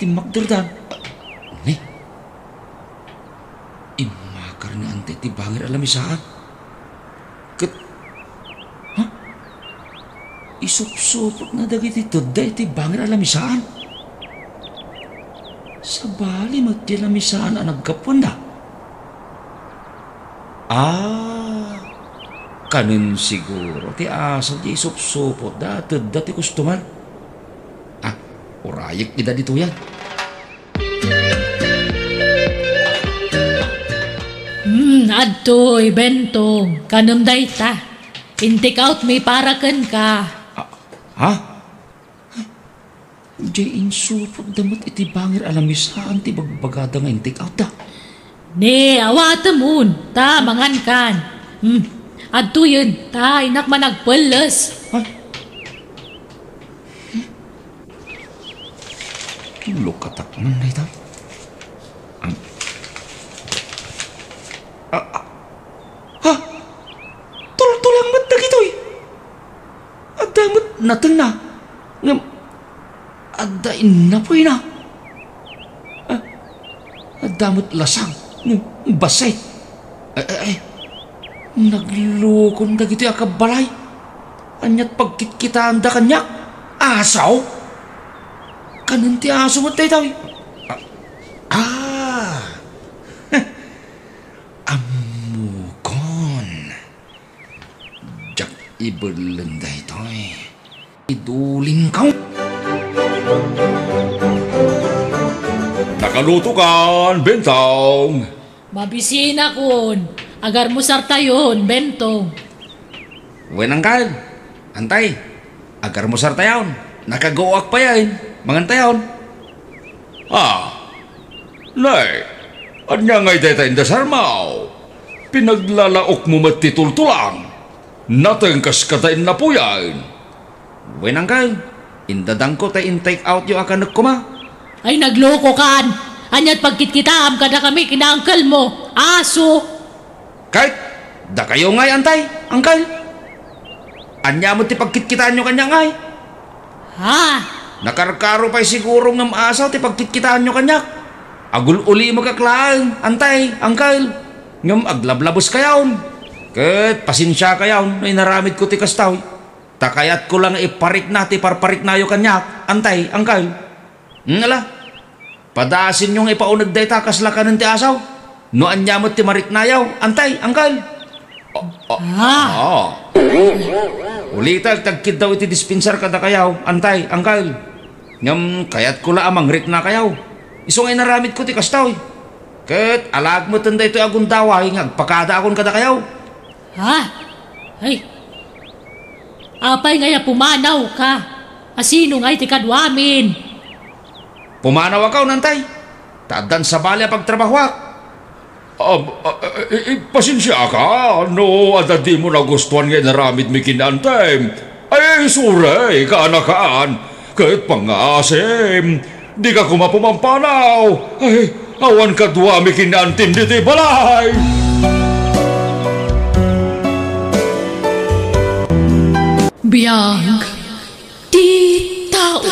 Timmakderdan. Ni? Immakar ni auntie ti bangir a lamisaan. Ket, ha? Isupsupotna dagiti tedda iti bangir a lamisaan. Sabali met ti lamisaan a naggapuanda. Ah, kanen siguro ti aso ti isupsupotda a tedda ti customer. Ah, urayek ida ditoyan. Hmm, adtoy, Bentong. Kanem dayta. In-take out mi para kenka. Ah, ha? Jay insupotda met iti bangir a lamisaan ti bagbagada nga in-take out da. Ne, awatemon, ta mangankan. Hmm. Adtoyen, ta innak man agpelles. Ay. Lukatak man dayta. Am-, ah, ah, ha? Tultulang met dagitoy. Adda met natengna. Ngem adda innapuyna. Ah, adda met lasang. Ngem bassit. Ay, ay, ay. Naglukon dagitoy a kabbalay. Aniat pagkitkitaanda kaniak? Aso? Kanen ti aso met daytoy? Ah, ah. Ammokon. Diak ibelleng daytoy. Idulingko. Nakalutokan, Bentong. Mabisinakon. Agarmusartayon, Bentong. Wen, Angkal. Antay. Agarmusartayon. Nakaguak payen. Mangantayon. Ah. Nay, ania ngay dayta indasarmo? Pinaglalaokmo met ti tultulang. Natengkas kada innapuyan. Wen, uncle, indadangko ta in-take outyo a kanek koma. Ay, naglokokan! Ania't pagkitkitaam kadakami ken uncle mo? Aso! Ket dakayo ngay, antay, uncle? Ania met ti pagkitkitaanyo kaniak ngay? Ha? Nakarkaro pay siguro ngem asaw ti pagkitkitaanyo kaniak. Agul-ulimekak laeng, antay, uncle. Ngem aglablabeskayon. Ket pasensiakayon no inaramidko ti kastoy. Ta kayatko la nga iparikna ti parpariknayo kaniak, antay, uncle. Hmm, ala, padasenyo nga ipauneg dayta kasla kanen ti asaw. No ania met ti mariknayo, antay, uncle. Ah, ah. Ah. Ulitek ti agkiddaw iti dispensar kadakayo, antay, uncle. Ngem kayatko la a mangriknakayo. Isu nga inaramidko ti kastoy. Ket alaek meten daytoy a gundaway nga agpakadaakon kadakayo. Ha? Ay. Apay ngay a pumanawka? A sino ngay ti kaduamin? Pumanawakon, antay. Ta addan sabali a pagtrabahoak. Am, a, a, i, i, pasensiaka no adda dimo nagustuan nga inaramidmi ken ni antem. Ay, sorry, kaanakan. Ket pangngaasim, dika koma pumampanaw. Ay, awan kaduami ken ni antem ditoy balay. Biag ti tao.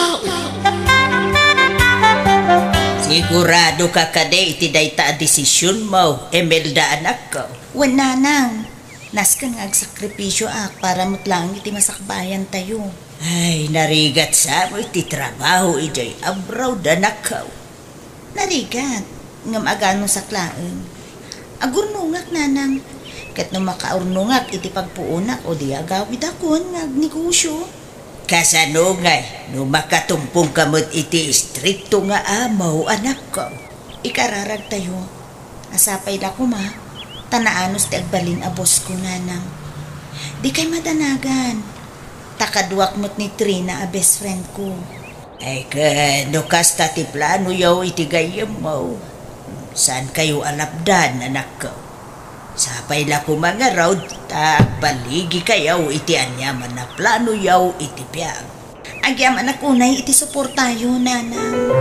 Siguradoka kadi iti dayta a desisionmo, Imelda, anakko? Wen, nanang. Nasken nga agsakripisioak para met laeng iti masakbayantayo. Ay, narigat sa met ti trabaho idiay abroad, anakko. Narigat, ngem aganusak laeng. Agurnongak, nanang. Ket no makaurnongak iti pagpuonak, o di agawidakon nga agnegosio. Kasano ngay no makatumpongka met iti istrikto nga amo, anakko? Ikararagtayo. A sapay la koma, ta naanus ti agbalin a bossko, nanang. Dikay madanagan, ta kaduak met ni Trina a best friendko. Ay, ken no kasta ti planoyo iti gayyemmo, saankayo a lapdan, anakko. Sapay la koma ngarud ta agbaligikayo iti aniaman a planoyo iti biag. Agyamanak unay iti suportayo, nanang.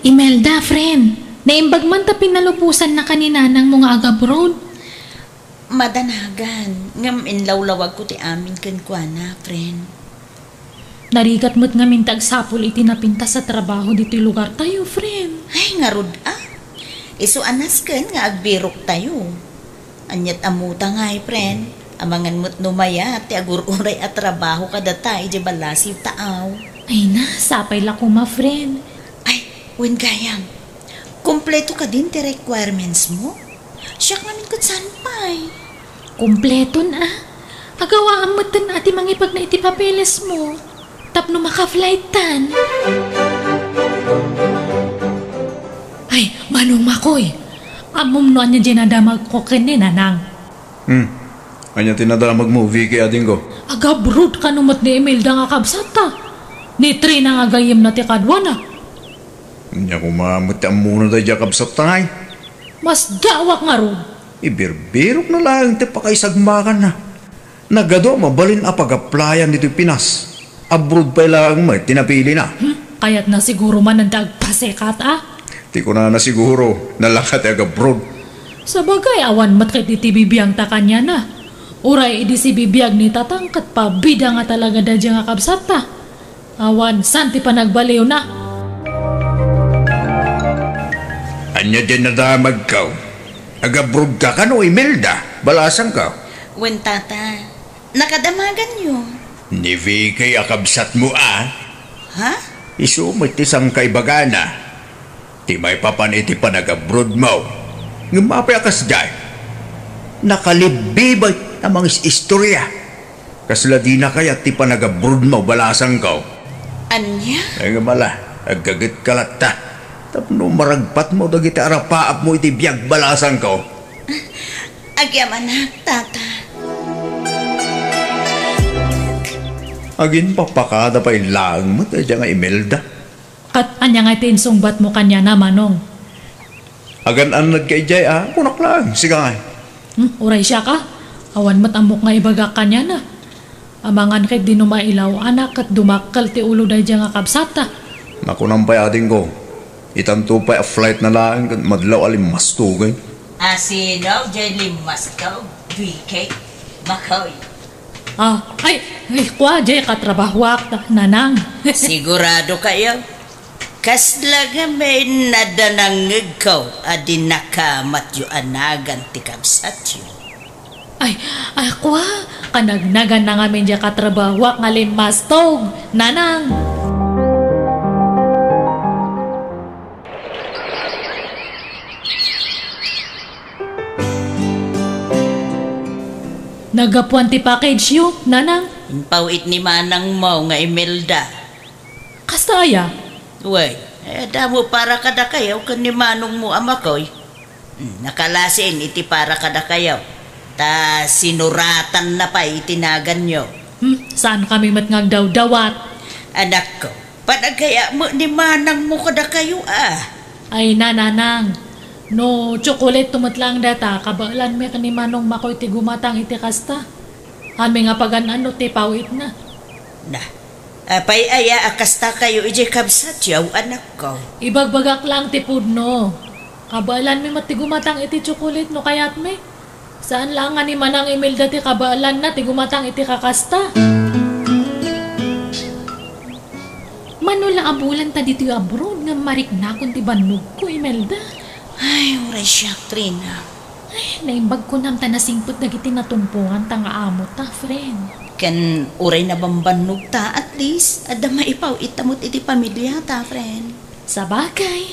Imelda, friend, naimbag man ta pinalubosannaka ni nanangmo nga agabroad. Madanagan, ngem inlawlawagko ti amin kenkuana, friend. Narigat met ngamin ti agsapul iti napintas a trabaho ditoy lugartayo, friend. Ay, ngarud a. Isu a nasken nga agbiroktayo. Ania't ammota ngay, friend? Amangan met no mayat ti agur-uray a trabaho kadata idiay ballasiw taaw. Ay na, sapay la koma, friend. Ay, wen gayam, kompleto kadin ti requirements mo? Siak ngamin ket saan pay? Kompleton a. Agawaam metten a ti mangipagna iti papeles mo tapno maka-flight tan. Ay, Manong Makoy, ammom no ania diay nadamagko ken ni Nanang? Hmm. Ania ti nadamagmo, Vicky, adingko? Agabroad kano met ni Imelda nga kabsatta. Ni Trina nga gayyemna ti kaduana. Ania koma met ti ammona daydiay a kabsatta, ay? Masdaawak ngarud. Ibirbirokna laeng ti pakaisagmakanna. Nagadu a mabalin a pag-applyan ditoy Pinas. Abroad pay laeng met ti napilina. Hmm, kayatna siguro manen ti agpasekat, a? Ti kunana siguro, nalaka ti agabroad. Sabagay, awan met ket iti bibiagta kaniana. Uray idi sibibiag ni Tatang ket pabida nga talaga daydiay nga kabsatta. Awan, saan ti panagbaliwna? Ania diay nadamagko? Agabroad ka kano, Imelda? Balasangko. Wen, Tata. Nakadamaganyo? Ni Vicky a kabsatmo a? Ha? Isu met ti sangkaibagana. Ti maipapan iti panagabroadmo. Ngem apay a kasdiay? Nakalibbiba a mangis-istorya. Kasla dina kayat ti panagabroadmo, balasangko. Ania? Ay, ngem ala, aggagetka latta. Tapno maragpatmo dagiti arapaapmo iti biag, balasangko. Agyamanak, Tata. Aginpapakada pay laeng met daydiay nga Imelda. Ket ania ngay ti insungbatmo kaniana, Manong? Agan-annadka idiay a, kunak laeng, sika ngay. Hmm, uray siak a. Awan met ammok nga ibagak kaniana. Amangan ket di no mailaw-anak ket dumakkel ti ulo daydiay nga kabsatta. Nakunam pay, adingko. Itanto pay a flight na laeng ket madlaw a limmastogen. A sino diay limmastog, Vicky? Makoy. Ah, ay, ay, kua, diay katrabahuak, ta-, Nanang. Sigurado kayo? Kasla ngamin a danangngegko a dinakamatyo a nagan ti kabsatyo. Ay, ay, kua, kanagnagan na ngamin diay katrabahuak nga limmastog, Nanang. Naggapuan ti package-yo, Nanang? Impaw-it ni manangmo nga Imelda. Kasta aya? Wen, eh, adda met para kadakayo ken ni manongmo a Makoy. Hmm, nakalasin iti para kadakayo. Ta sinuratanna pay iti naganyo. Hmm, saankami met nga agdawdawat. Anakko, panagayat met ni manangmo kadakayo a. Ay, Nanang, no tsokolate met laeng dayta, kabaelanmi ken ni Manong Makoy ti gumatang iti kasta. Amin nga pagan-anno ti paw-itna. Na, apay aya a kasta kayo idiay kabsatyo, anakko? Ibagbagak laeng ti pudno. Kabaelanmi met ti gumatang iti tsokolate no kayatmi. Saan laeng nga ni Manang Imelda ti kabaelanna ti gumatang iti kakasta. Mano la a bulan ta ditoy abroad ngem mariknakon ti bannogko, Imelda. Ay, uray siak, Trina. Ay, naimbag kunam ta nasingpet dagiti natumpongan ta nga amo ta, friend. Ken uray nabambannogta, at least, adda maipaw-itta met iti pamiliata, friend. Sabagay.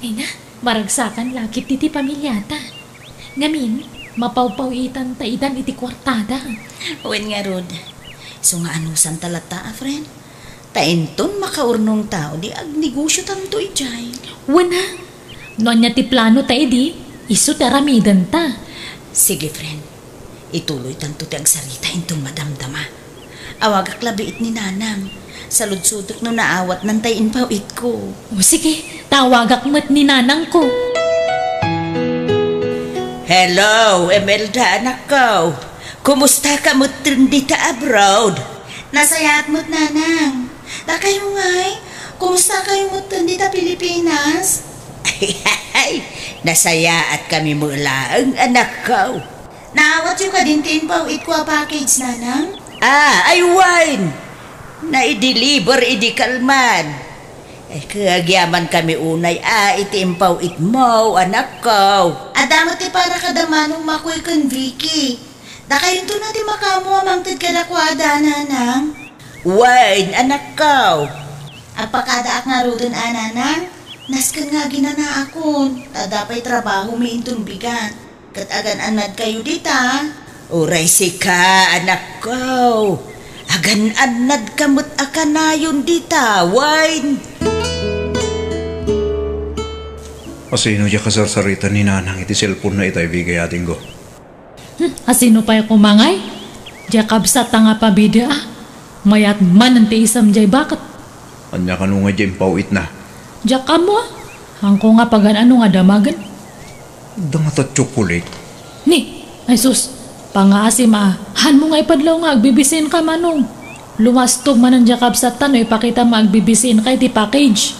Ay na, maragsakan la ketdi ti pamiliata. Ngamin, mapawpaw-itan ta idan iti kuartada. Wen ngarud, isu nga anusanta latta a, friend. Ta inton makaurnongta, di agnegosiotanto idiay. Wen a, no ania ti planota idi, isu ti aramidenta. Sige, friend. Ituloytanto ti agsarita inton madamdama. Awagak labiit ni Nanang. Saludsodek no naawatnan tay impaw-itko. O sige, ta awagak met ni Nanangko. Hello, Imelda, anakko. Kumustaka metten dita abroad? Nasayaat met, Nanang. Dakayo ngay, kumustakayo metten dita Pilipinas? Ay, nasayaatkami met laeng, anakko. Naawatyo kadin ti impaw-itko a package, Nanang? Ah, ay wen! Naideliver idi kalman. Eh, kagyamankami unay a iti impaw-itmo, anakko. Adda met ti para kada Manong Makoy ken Vicky. Dakayonto na ti makaammo a mangted kadakuada, Nanang. Wen, anakko. Agpakadaak ngaruden a, Nanang. Nasken nga aginanaakon, ta adda pay trabahomi inton bigat. Ket agan-annadkayo dita. Uray sika, anakko. Agan-annadka met a kanayon dita, wen. Asino diay kasarsarita ni Nanang iti cellphone-na itay, Vicky, adingko? Hmm, asino pay koma ngay? Diay kabsatta nga pabida a. Mayat manen ti isem diay baket. Ania kano nga diay impaw-itna? Diak ammo a. Haanko nga pagan-ano nga damagen. Adda ngata tsokolate? Ni, ay sus, pangngaasim a. Haanmo nga ipadlaw nga agbibisiinka, Manong. Lumastog manen diay kabsatta no ipakitam nga agbibisiinka iti package.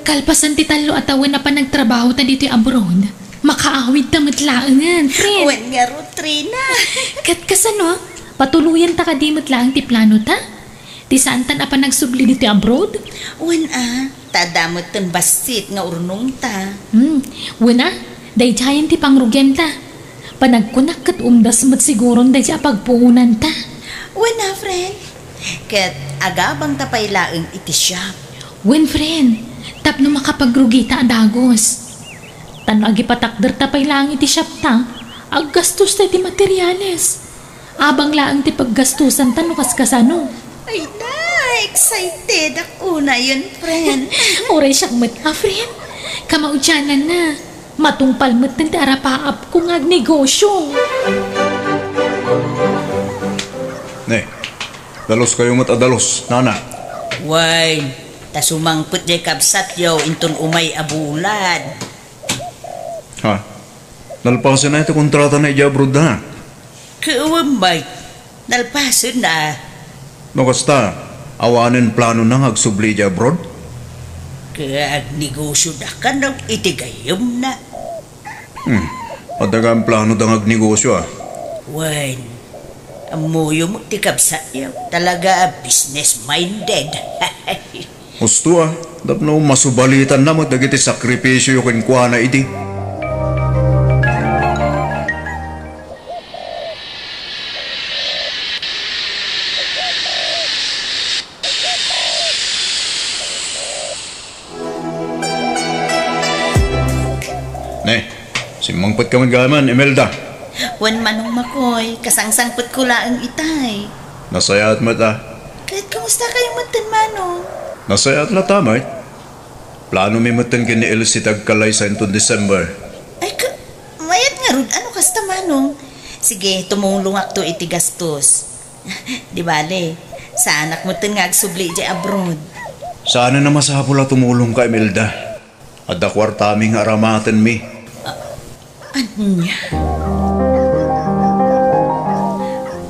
Kalpasan ti tallo a tawen a panagtrabahota ditoy abroad, makaawidta met laengen, friend. Wen ngarud, Trina. Ket kasano? Patuloyenta kadi met laeng ti planota? Ti saantan a panagsubli ditoy abroad? Wen a, ta adda metten bassit nga urnongta. Hmm, wen a, daydiayen ti pangrugianta. Panagkunak ket umdas met siguron daydiay a pagpuonanta. Wen a, friend. Ket agabangta pay laeng iti shop. Wen, friend, tapno makapagrugita a dagus. Ta no agipatakderta pay laeng iti shopta, aggastosta iti materiales. Abang laeng ti paggastusanta no kaskasano. Ay na, excited ak unayen, friend. Uray siak met a, friend. Kamaudiananna. Matungpal metten ti arapaapko nga agnegosio. Ne, dalos kayo met a dalos, nana. Wen, ta sumangpet jay kabsatyo inton umay a bulan. Ha? Nalpasen na iti kontrata na idiay abroad da? Kuwem, Mike. Nalpasen na. No kasta, awanen plano na nga agsubli idiay abroad? Kaya agnegosyo da kano iti gayyem na. Hmm. Adda nga plano da nga agnegosyo, ah. Wen, ammoyo mo ti kabsatyo. Talaga a business-minded. Husto, ah. Tapno masubalitan na met dagiti sakripisyo kenkuana idi. Ne, simmangpet ka met gayam, Imelda. Wen, Manong Makoy, kasangsangpetko laeng itay. Nasayaat met, ah. Ket kumusta kayo metten, Manong? Nasayaat latta met. Plano mi metten ken ni Elsie ti agkalaysa inton December. Ay, ka-, mayat ngarud, ano kasta, Manong? Sige, tumulongakto iti gastos. Di bale, saanak metten nga agsubli idiay abroad. Saanen a masapul a tumulongka, Imelda. Adda kuartami nga aramatenmi. Ania?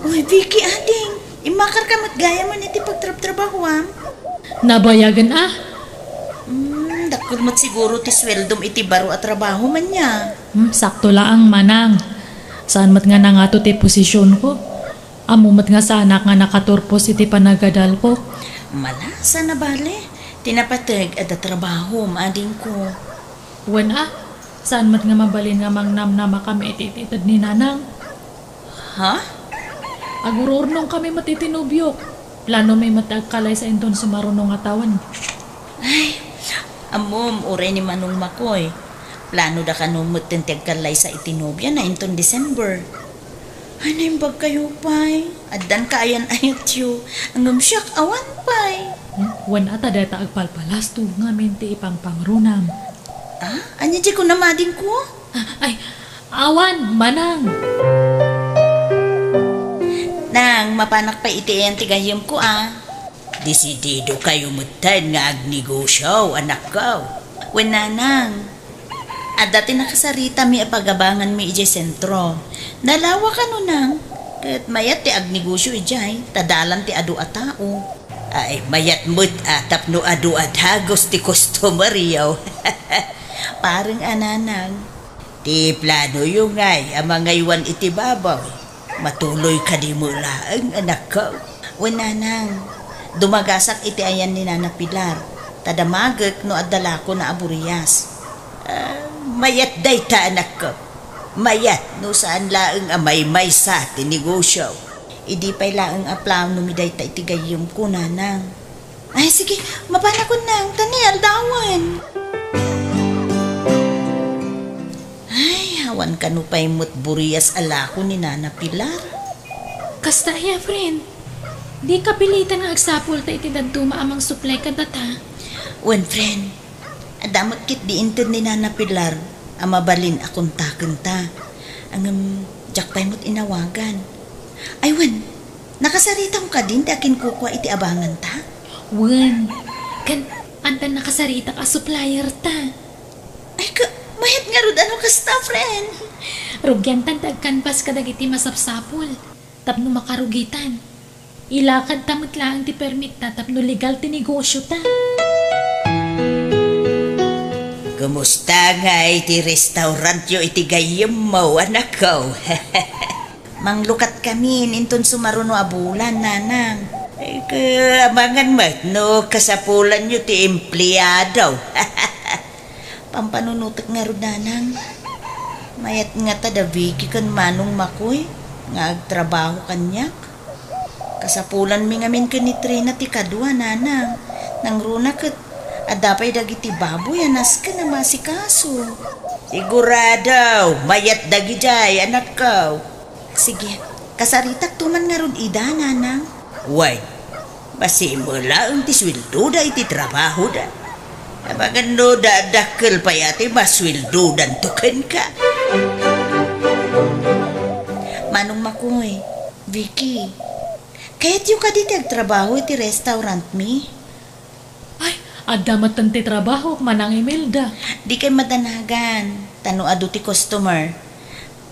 Uy, Vicky, ading, immakarka met gayamen iti pagtrabtrabahoam? Nabayagen, ah. Hmm, dakkel met siguro ti sueldom iti baro a trabahom, ania? Hmm, sakto laeng, Manang. Saan met nga nangato ti posisyonko. Ammo met nga saanak nga nakaturpos iti panagadalko. Malasa na bale. Ti napateg, adda trabahom, adingko. Wen a, saan met nga mabalin nga mangnamnamakami iti ted ni Nanang? Ha? Agururnongkami met iti nobiok. Planomi met ti agkalaysa inton sumaruno nga tawen. Ay, ammom, uray ni Manong Makoy. Plano da kano metten ti agkalaysa iti nobiana inton December. Ay, naimbag kayo pay. Addan kaayan-ayatyo. Ngem siak, awan pay. Hmm? Wen a ta dayta agpalpalasto ngamin ti ipangpangrunam. Ah? Ania diay kunam, adingko? Ah, ay, awan, Manang. Nang, mapanak pay iti ayan ti gayyemko, ah. Desidido kayo metten nga agnegosyo, anakko. Wen, Nanang. Adda ti nakasaritami a pagabanganmi idiay sentro. Nalawa kano, Nang? Ket mayat ti agnegosyo idiay, ta dalan ti adu a tao. Ay, mayat met a tapno adu a dagus ti customeryo. Pareng a, Nanang. Ti planoyo ngay a mangaywan iti baboy. Matuloy kadi met laeng, anakko. Wen, Nanang, dumagasak iti ayan ni Nana Pilar, ta damagek no adda lakona a burias. Ah, mayat dayta, anakko. Mayat no saan laeng a maymaysa ti negosyo. Idi pay laeng a planomi dayta iti gayyemko, Nanang. Ay, sige, mapanakon, Nang, ta ni aldawen. Ay, awan kano pay met burias a lako ni Nana Pilar. Kasta aya, friend. Di kapilitan nga agsapulta iti dadduma a mangsuplay kadata. Wen, friend, adda met ket di inted ni Nana Pilar a mabalin a kontakenta. Ngem, diak pay met inawagan. Ay, wen, nakasaritam kadin ti akinkukua iti abanganta? Wen, ken addan nakasaritak a supplierta. Ay, ka, mayat ngarud a no kasta, friend. Rugiantan ti agkanbas kadagiti masapsapul tapno makarugitan. Ilakadta met laeng ti permitta tapno legal ti negosyota. Kumusta ngay ti restaurantyo iti gayyemmo, anakko? Manglukatkamin inton sumaruno a bulan, Nanang. Ay, ka, amangan met no kasapulanyo ti empleado. Pampanunotek ngarud, Nanang. Mayat ngata da Vicky ken Manong Makoy nga agtrabaho kaniak. Kasapulanmi ngamin ken ni Trina ti kadua, Nanang. Nangruna ket adda pay dagiti baboy a nasken a maasikaso. Sigurado, mayat dagidiay, anakko. Sige, kasaritakto man ngarud ida, Nanang. Wen, masimo laeng ti sueldoda iti trabahoda. Abagan no da-, dakkel pay a ti masueldodanto kenka. Manong Makoy, Vicky, kayatyo kadi ti agtrabaho iti restaurant mi? Ay, adda metten ti trabaho, Manang Imelda. Dikay madanagan, ta no adu ti customer,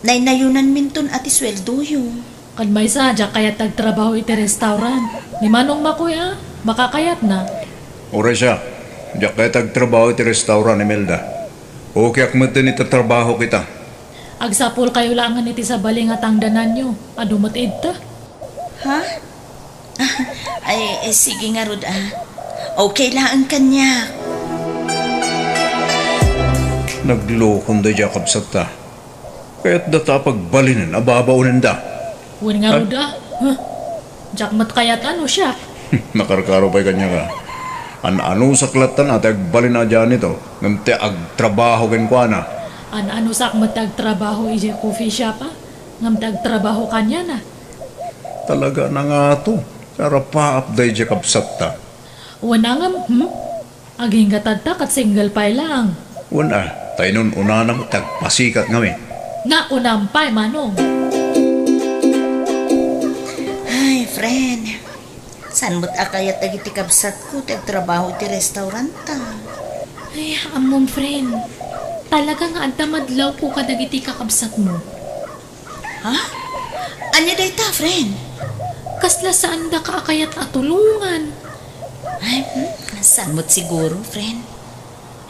naynayonanminton a ti sueldoyo. Kad maysa, diak kayat ti agtrabaho iti restaurant. Ni Manong Makoy a, makakayatna. Uray siak, diak kayat ti agtrabaho iti restaurant, Imelda. Okayak metten iti trabahok ita. Agsapulkayo laengen iti sabali nga tangdananyo. Adu met idta. Ha? Ay, eh, sige ngarud, ah. Okay laeng kaniak. Naglokon daydiay a kabsatta. Kayatda ta pagbalinen a babaonenda. Wen ngarud, ah. Huh? Diak met kayat no siak. Nakarkaro pay kaniak a. An-anusak latta a ti agbalin a janitor, ngem ti agtrabaho kenkuana. An-anusak met ti agtrabaho idiay coffee shop, ah. Ngem ti agtrabaho kaniana. Talaga a nangato, arapaap daydiay a kabsatta. Wen a ngem, hmm? Agingga tatta ket single pay laeng. Wen a, ta inun-unana met ti agpasikat ngamin. Nga unam pay, Manong. Ay, friend. Saan met a kayat dagiti kabsatko ti agtrabaho iti restauranta? Ay, ammom, friend. Talaga nga adda madlawko kadagiti kakabsatmo. Ha? Ania dayta, friend? Kasla saandaka a kayat a tulongan. Ay, hmm, saan met siguro, friend?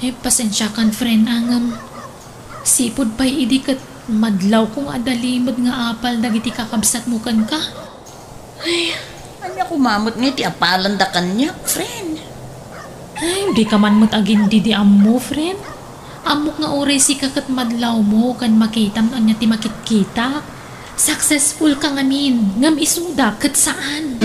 Eh, pasensiakan, friend, a ngem sipud pay idi ket madlawko nga adda limed nga apal dagiti kakabsatmo kenka. Ay, ania koma met nga iti apalanda kaniak, friend? Ay, dika man met agindidi ammo, friend. Ammok nga uray sika ket madlawmo ken makitam no ania ti makitkitak. Successful ka ngamin, ngem isuda ket saan.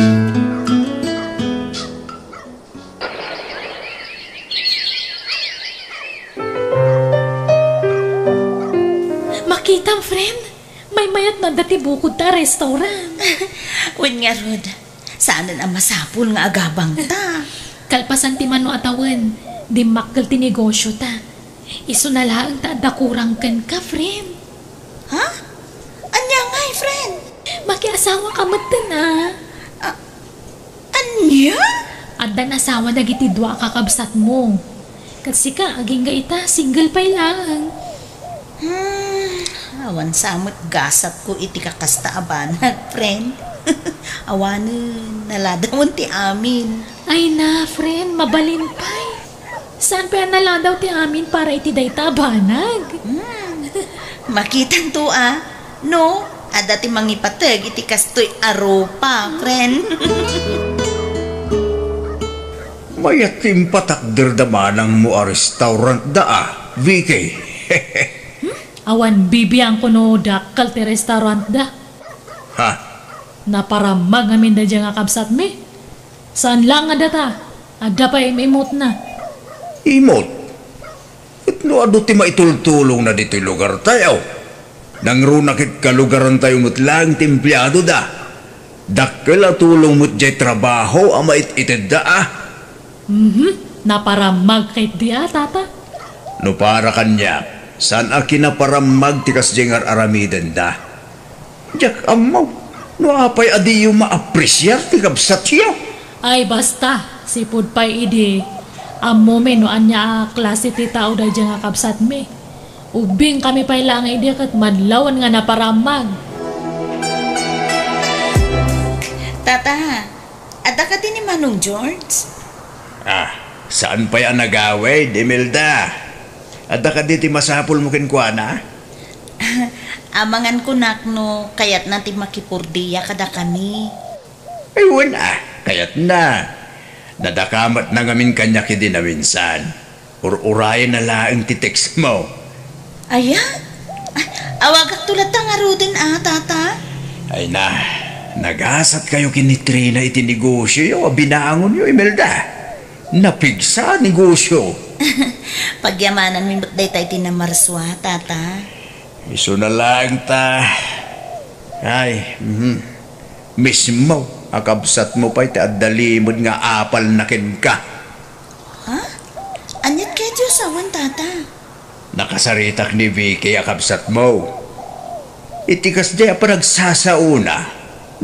Makitam, friend? Maymayat no adda ti bukod ta a restaurant. Wen ngarud, saanen a masapul nga agabangta. Kalpasan ti mano a tawen, dimmakkel ti negosyota. Isuna laeng ta adda kurang kenka, friend. Ha? Ania ngay, friend? Makiasawa ka metten a. A-, Ania? Addan asawa dagiti dua a kakabsatmo. Ket sika, agingga ita, single pay laeng. Hmm, awan sa met gasatko iti kakasta a banag, friend. Awanen, naladawen ti amin. Ay na, friend, mabalin pay. Saan pay a naladaw ti amin para iti dayta a banag? Hmm. Makitanto a, no, adda ti mangipateg iti kastoy a rupa, friend. Mayat ti impatakderda manangmo a restaurantda a, Vicky. Hmm? Awan bibiangko no dakkel ti restaurantda. Ha? Naparammag ngamin daydiay nga kabsatmi. Saan laeng a data, adda pay im-imutna. Imut? Ket no adu ti maitultulongna ditoy lugartayo, nangruna ket kalugarantayo met laeng ti empleadoda. Dakkel a tulong met diay trabaho a mait-itedda a. Mhm, naparammag ketdi a, tata. No para kaniak, saan a kinaparammag ti kasdiay nga ar-aramidenda. Diak ammo no apay a diyo maapresiar ti kabsatyo. Ay, basta, sipud pay idi, ammomi no ania a klase ti tao daydiay nga kabsatmi. Ubbingkami pay laeng idi ket madlawen nga naparammag. Tata, adda kadi ni Manong George? Ah, saan pay a nagawid, Imelda? Adda kadi ti masapulmo kenkuana? Amangan kunak no kayatna ti makipurdiya kadakami. Ay, wen a, kayatna. Nadakamatna ngamin kaniak idi naminsan. Ur-urayenna laeng ti textmo. Aya? Ay, awagakto latta ngaruden a, tata? Ay na, nagasatkayo ken ni Trina iti negosioyo a binangonyo, Imelda. Napigsa a negosio. Pagyamananmi met dayta iti namarsua, tata. Isuna laeng ta. Ay, mhm. Mismo a kabsatmo pay ti adda limed nga apalna kenka. Ha? Aniat Dios awan, tata. Nakasaritak ni Vicky a kabsatmo. Iti kasdiay a panagsasaona,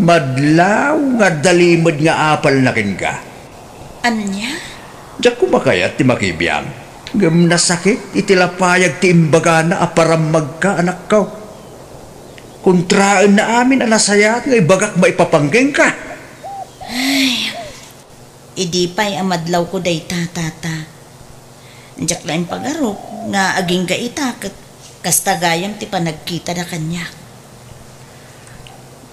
madlaw nga adda limed nga apalna kenka. Ania? Diak koma kayat ti makibiang, ngem nasakit iti lapayag ti imbagana a parammagka, anakko. Kontraenna amin a nasayaat nga ibagak maipapan kenka. Ay, idi pay a madlawko dayta, tata. Diak la impagarup nga agingga ita ket kasta gayam ti panagkitada kaniak.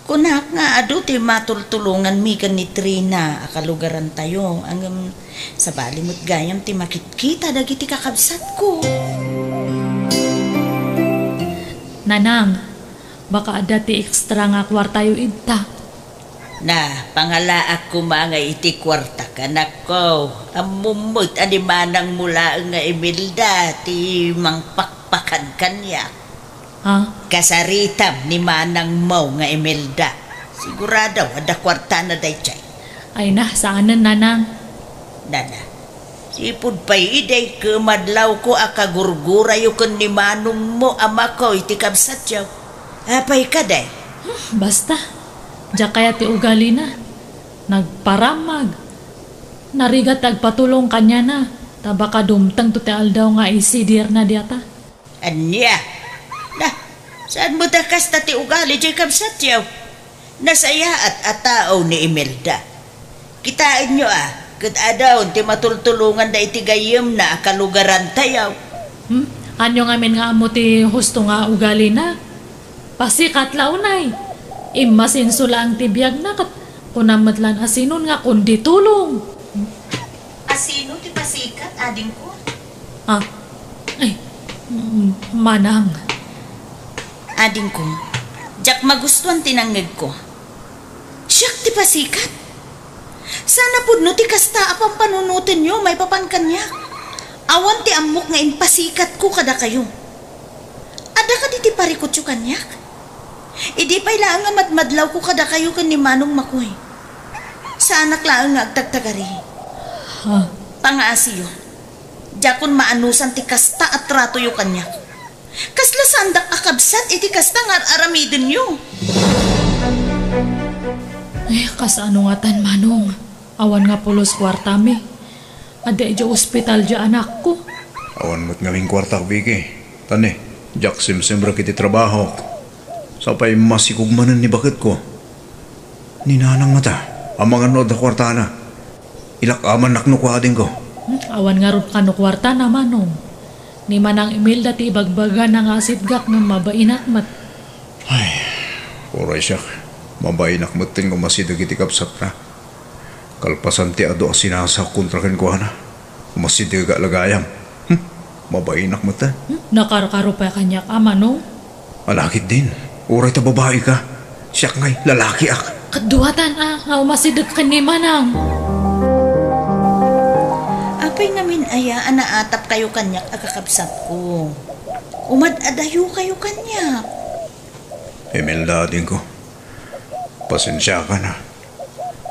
Kunak nga adu ti matultulonganmi ken ni Trina a kalugarantayo, ngem sabali met gayam ti makitkita dagiti kakabsatko. Nanang, baka adda ti extra nga kuartayo idta. Na, pangalaak koma nga iti kuartak, anakko. Ammom met a ni manangmo laeng nga Imelda ti mangpakpakan kaniak. Ha? Kasaritam ni manangmo nga Imelda. Sigurado, adda kuartana daydiay. Ay na, saanen, nanang. Nana, sipud pay idi, ket madlawko a kagurgurayo ken ni manongmo a makaw iti kabsatyo. Apay kadi? Hmm, basta. Diak kayat ti ugalina. Nagparammag. Narigat ti agpatulong kaniana, ta baka dumtengto ti aldaw nga isidirna diata. Ania? Na, saan met a kasta ti ugali diay kabsatyo? Nasayaat a tao ni Imelda. Kitaenyo a, ket adun ti matultulonganda iti gayyemna a kalugarantayo. Hmm? Ania ngamin nga ammo ti husto nga ugalina? Pasikat la unay. Immasinso laeng ti biagna ket kunam met lan a sinon nga kundi tulong. A sino ti pasikat, adingko? Ah, ay, mm, manang. Adingko, diak magustuan ti nangngegko. Siak ti pasikat? Saan a pudno ti kasta a pampanunotenyo maipapan kaniak. Awan ti ammok nga impasikatko kadakayo. Adda kadi ti parikutyo kaniak? Idi pay laeng nga madmadlawko kadakayo ken ni Manong Makoy. Saanak laeng nga agtagtagari. Ha? Pangaasiyo. Diakon maanusan ti kasta a tratoyo kaniak. Kasla saandak a kabsat iti kasta nga ar-aramidenyo. Eh, kasano ngatan, Manong? Awan nga pulos kuartami. Adda idiay ospital diay anakko. Awan met ngamin kuartak, Vicky. Tani, diak simsimrek iti trabahok. Sapay masikog manen ni baketko. Ni Nanang ngata, amangan no adda kuartana. Ilak-amannak no kua, adingko. Hmm, awan ngarud kano kuartana, Manong. Ni Manang Imelda ti ibagbagana nga asidgak ngem mabainak met. Ay, uray siak. Mabainak metten nga umasideg iti kabsatna. Kalpasan ti adu a sinasaok kontra kenkuana, umasidegak la gayam. Hmm, mabainak metten. Hmm, nakarkaro pay kaniak a, Manong. Ala ketdin, uray ta babai ka. Siak ngay, lalakiak. Kaduatan a, nga umasideg ken ni Manang. Apay ngamin aya a naatapkayo kaniak a kakabsatko? Umad-adayokayo kaniak. Imelda, adingko. Pasensiakan a.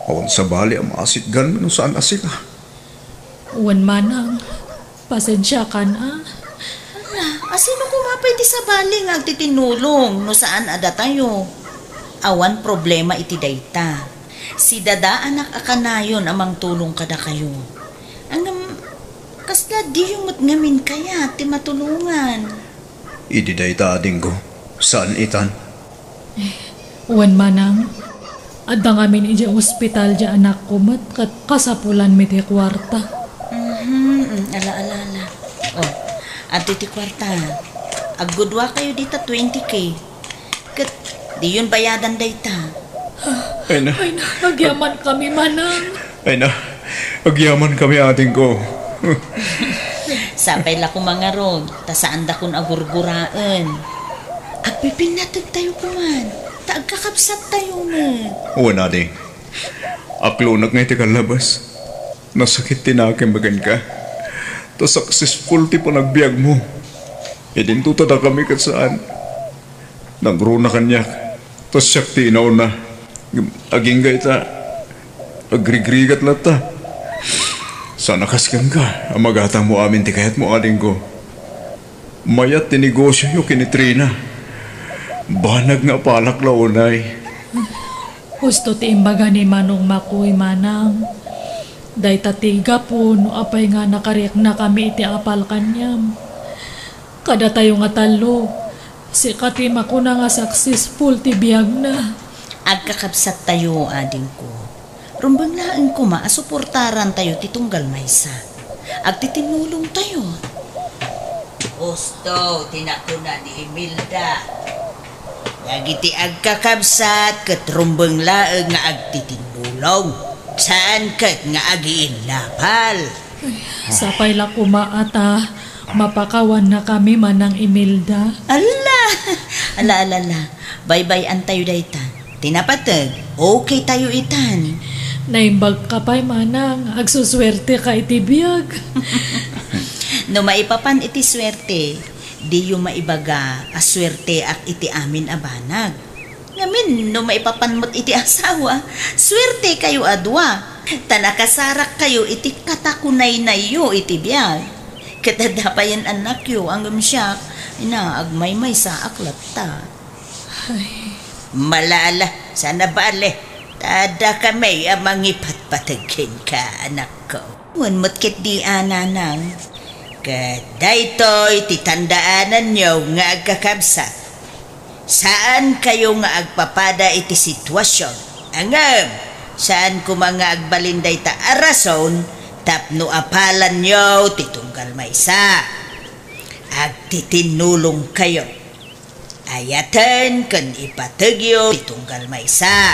Awan sabali a maasitganmi no saan a sika. Wen, Manang, pasensiakan a. Ala, a sino koma pay ti sabali nga agtitinulong no saan a datayo? Awan problema iti dayta. Si dadaanak a kanayon a mangtulong kadakayo. Ngem, kasla diyo met ngamin kayat ti matulongan? Idi dayta, adingko, saan itan? Eh, wen, Manang, adda ngamin idiay ospital diay anakko met ket kasapulanmi ti kuarta. Mhm, mm, ala, ala, ala. Oh, adtoy ti kuarta. Aggudua kayo dita twenty K. Ket diyon bayadan dayta. Ay na. Ay na, agyaman kami, Manang. Ay na, agyaman kami, adingko. Sapay la koma ngarud, ta saandakon a gurguraen. Agpipinnategtayo koman, ta agkakabsattayo met. Wen, ading. Aklonek nga iti kallabas. Nasakit ti nakemmi kenka. Ta successful ti panagbiagmo. Idinto ta dakami ket saan. Nagruna kaniak, ta siak ti inauna. Agingga ita, agrigrigat latta. Ta nakas kenka a magatangmo amin ti kayatmo, adingko. Mayat ti negosioyo ken ni Trina. Banag nga apalak la unay. Husto ti imbaga ni Manong Makoy, Manang. Dayta ti gapu no apay nga nakariaknakami iti apal kaniam. Kadatayo nga tallo, sika ti makuna nga successful ti biagna. Agkakabsattayo, adingko. Rumbeng laeng koma a suportarantayo ti tunggal maysa. Agtitinnulongtayo. Husto ti nakuna ni Imelda. Dagiti agkakabsat ket rumbeng laeng nga agtitinnulong. Saan ket nga agiinnapal. Sapay la koma a ta mapakawannakami, Manang Imelda. Ala! Ala, ala, ala. Baybay-antayo dayta. Ti napateg, okay tayo itan. Naimbagka pay, Manang. Agsusuerteka iti biag. No maipapan iti suerte, diyo maibaga a suerteak iti amin a banag. Ngamin, no maipapan met iti asawa, suertekayo a dua. Ta nakasarakkayo iti katakunaynayyo iti biag. Ket adda payen annakyo, ngem siak, ina, agmaymaysaak latta. Ay. Ala, ala, saan a bale. Ta adda kami a mangipatpateg kenka, anakko. Wen met ketdi a, Nanang. Ket daytoy ti tandaananyo nga agkakabsat. Saankayo nga agpapada iti sitwasion. Ngem, saan koma nga agbalin dayta a rason tapno apalanyo ti tunggal maysa. Agtitinnulongkayo. Ayaten ken ipategyo ti tunggal maysa.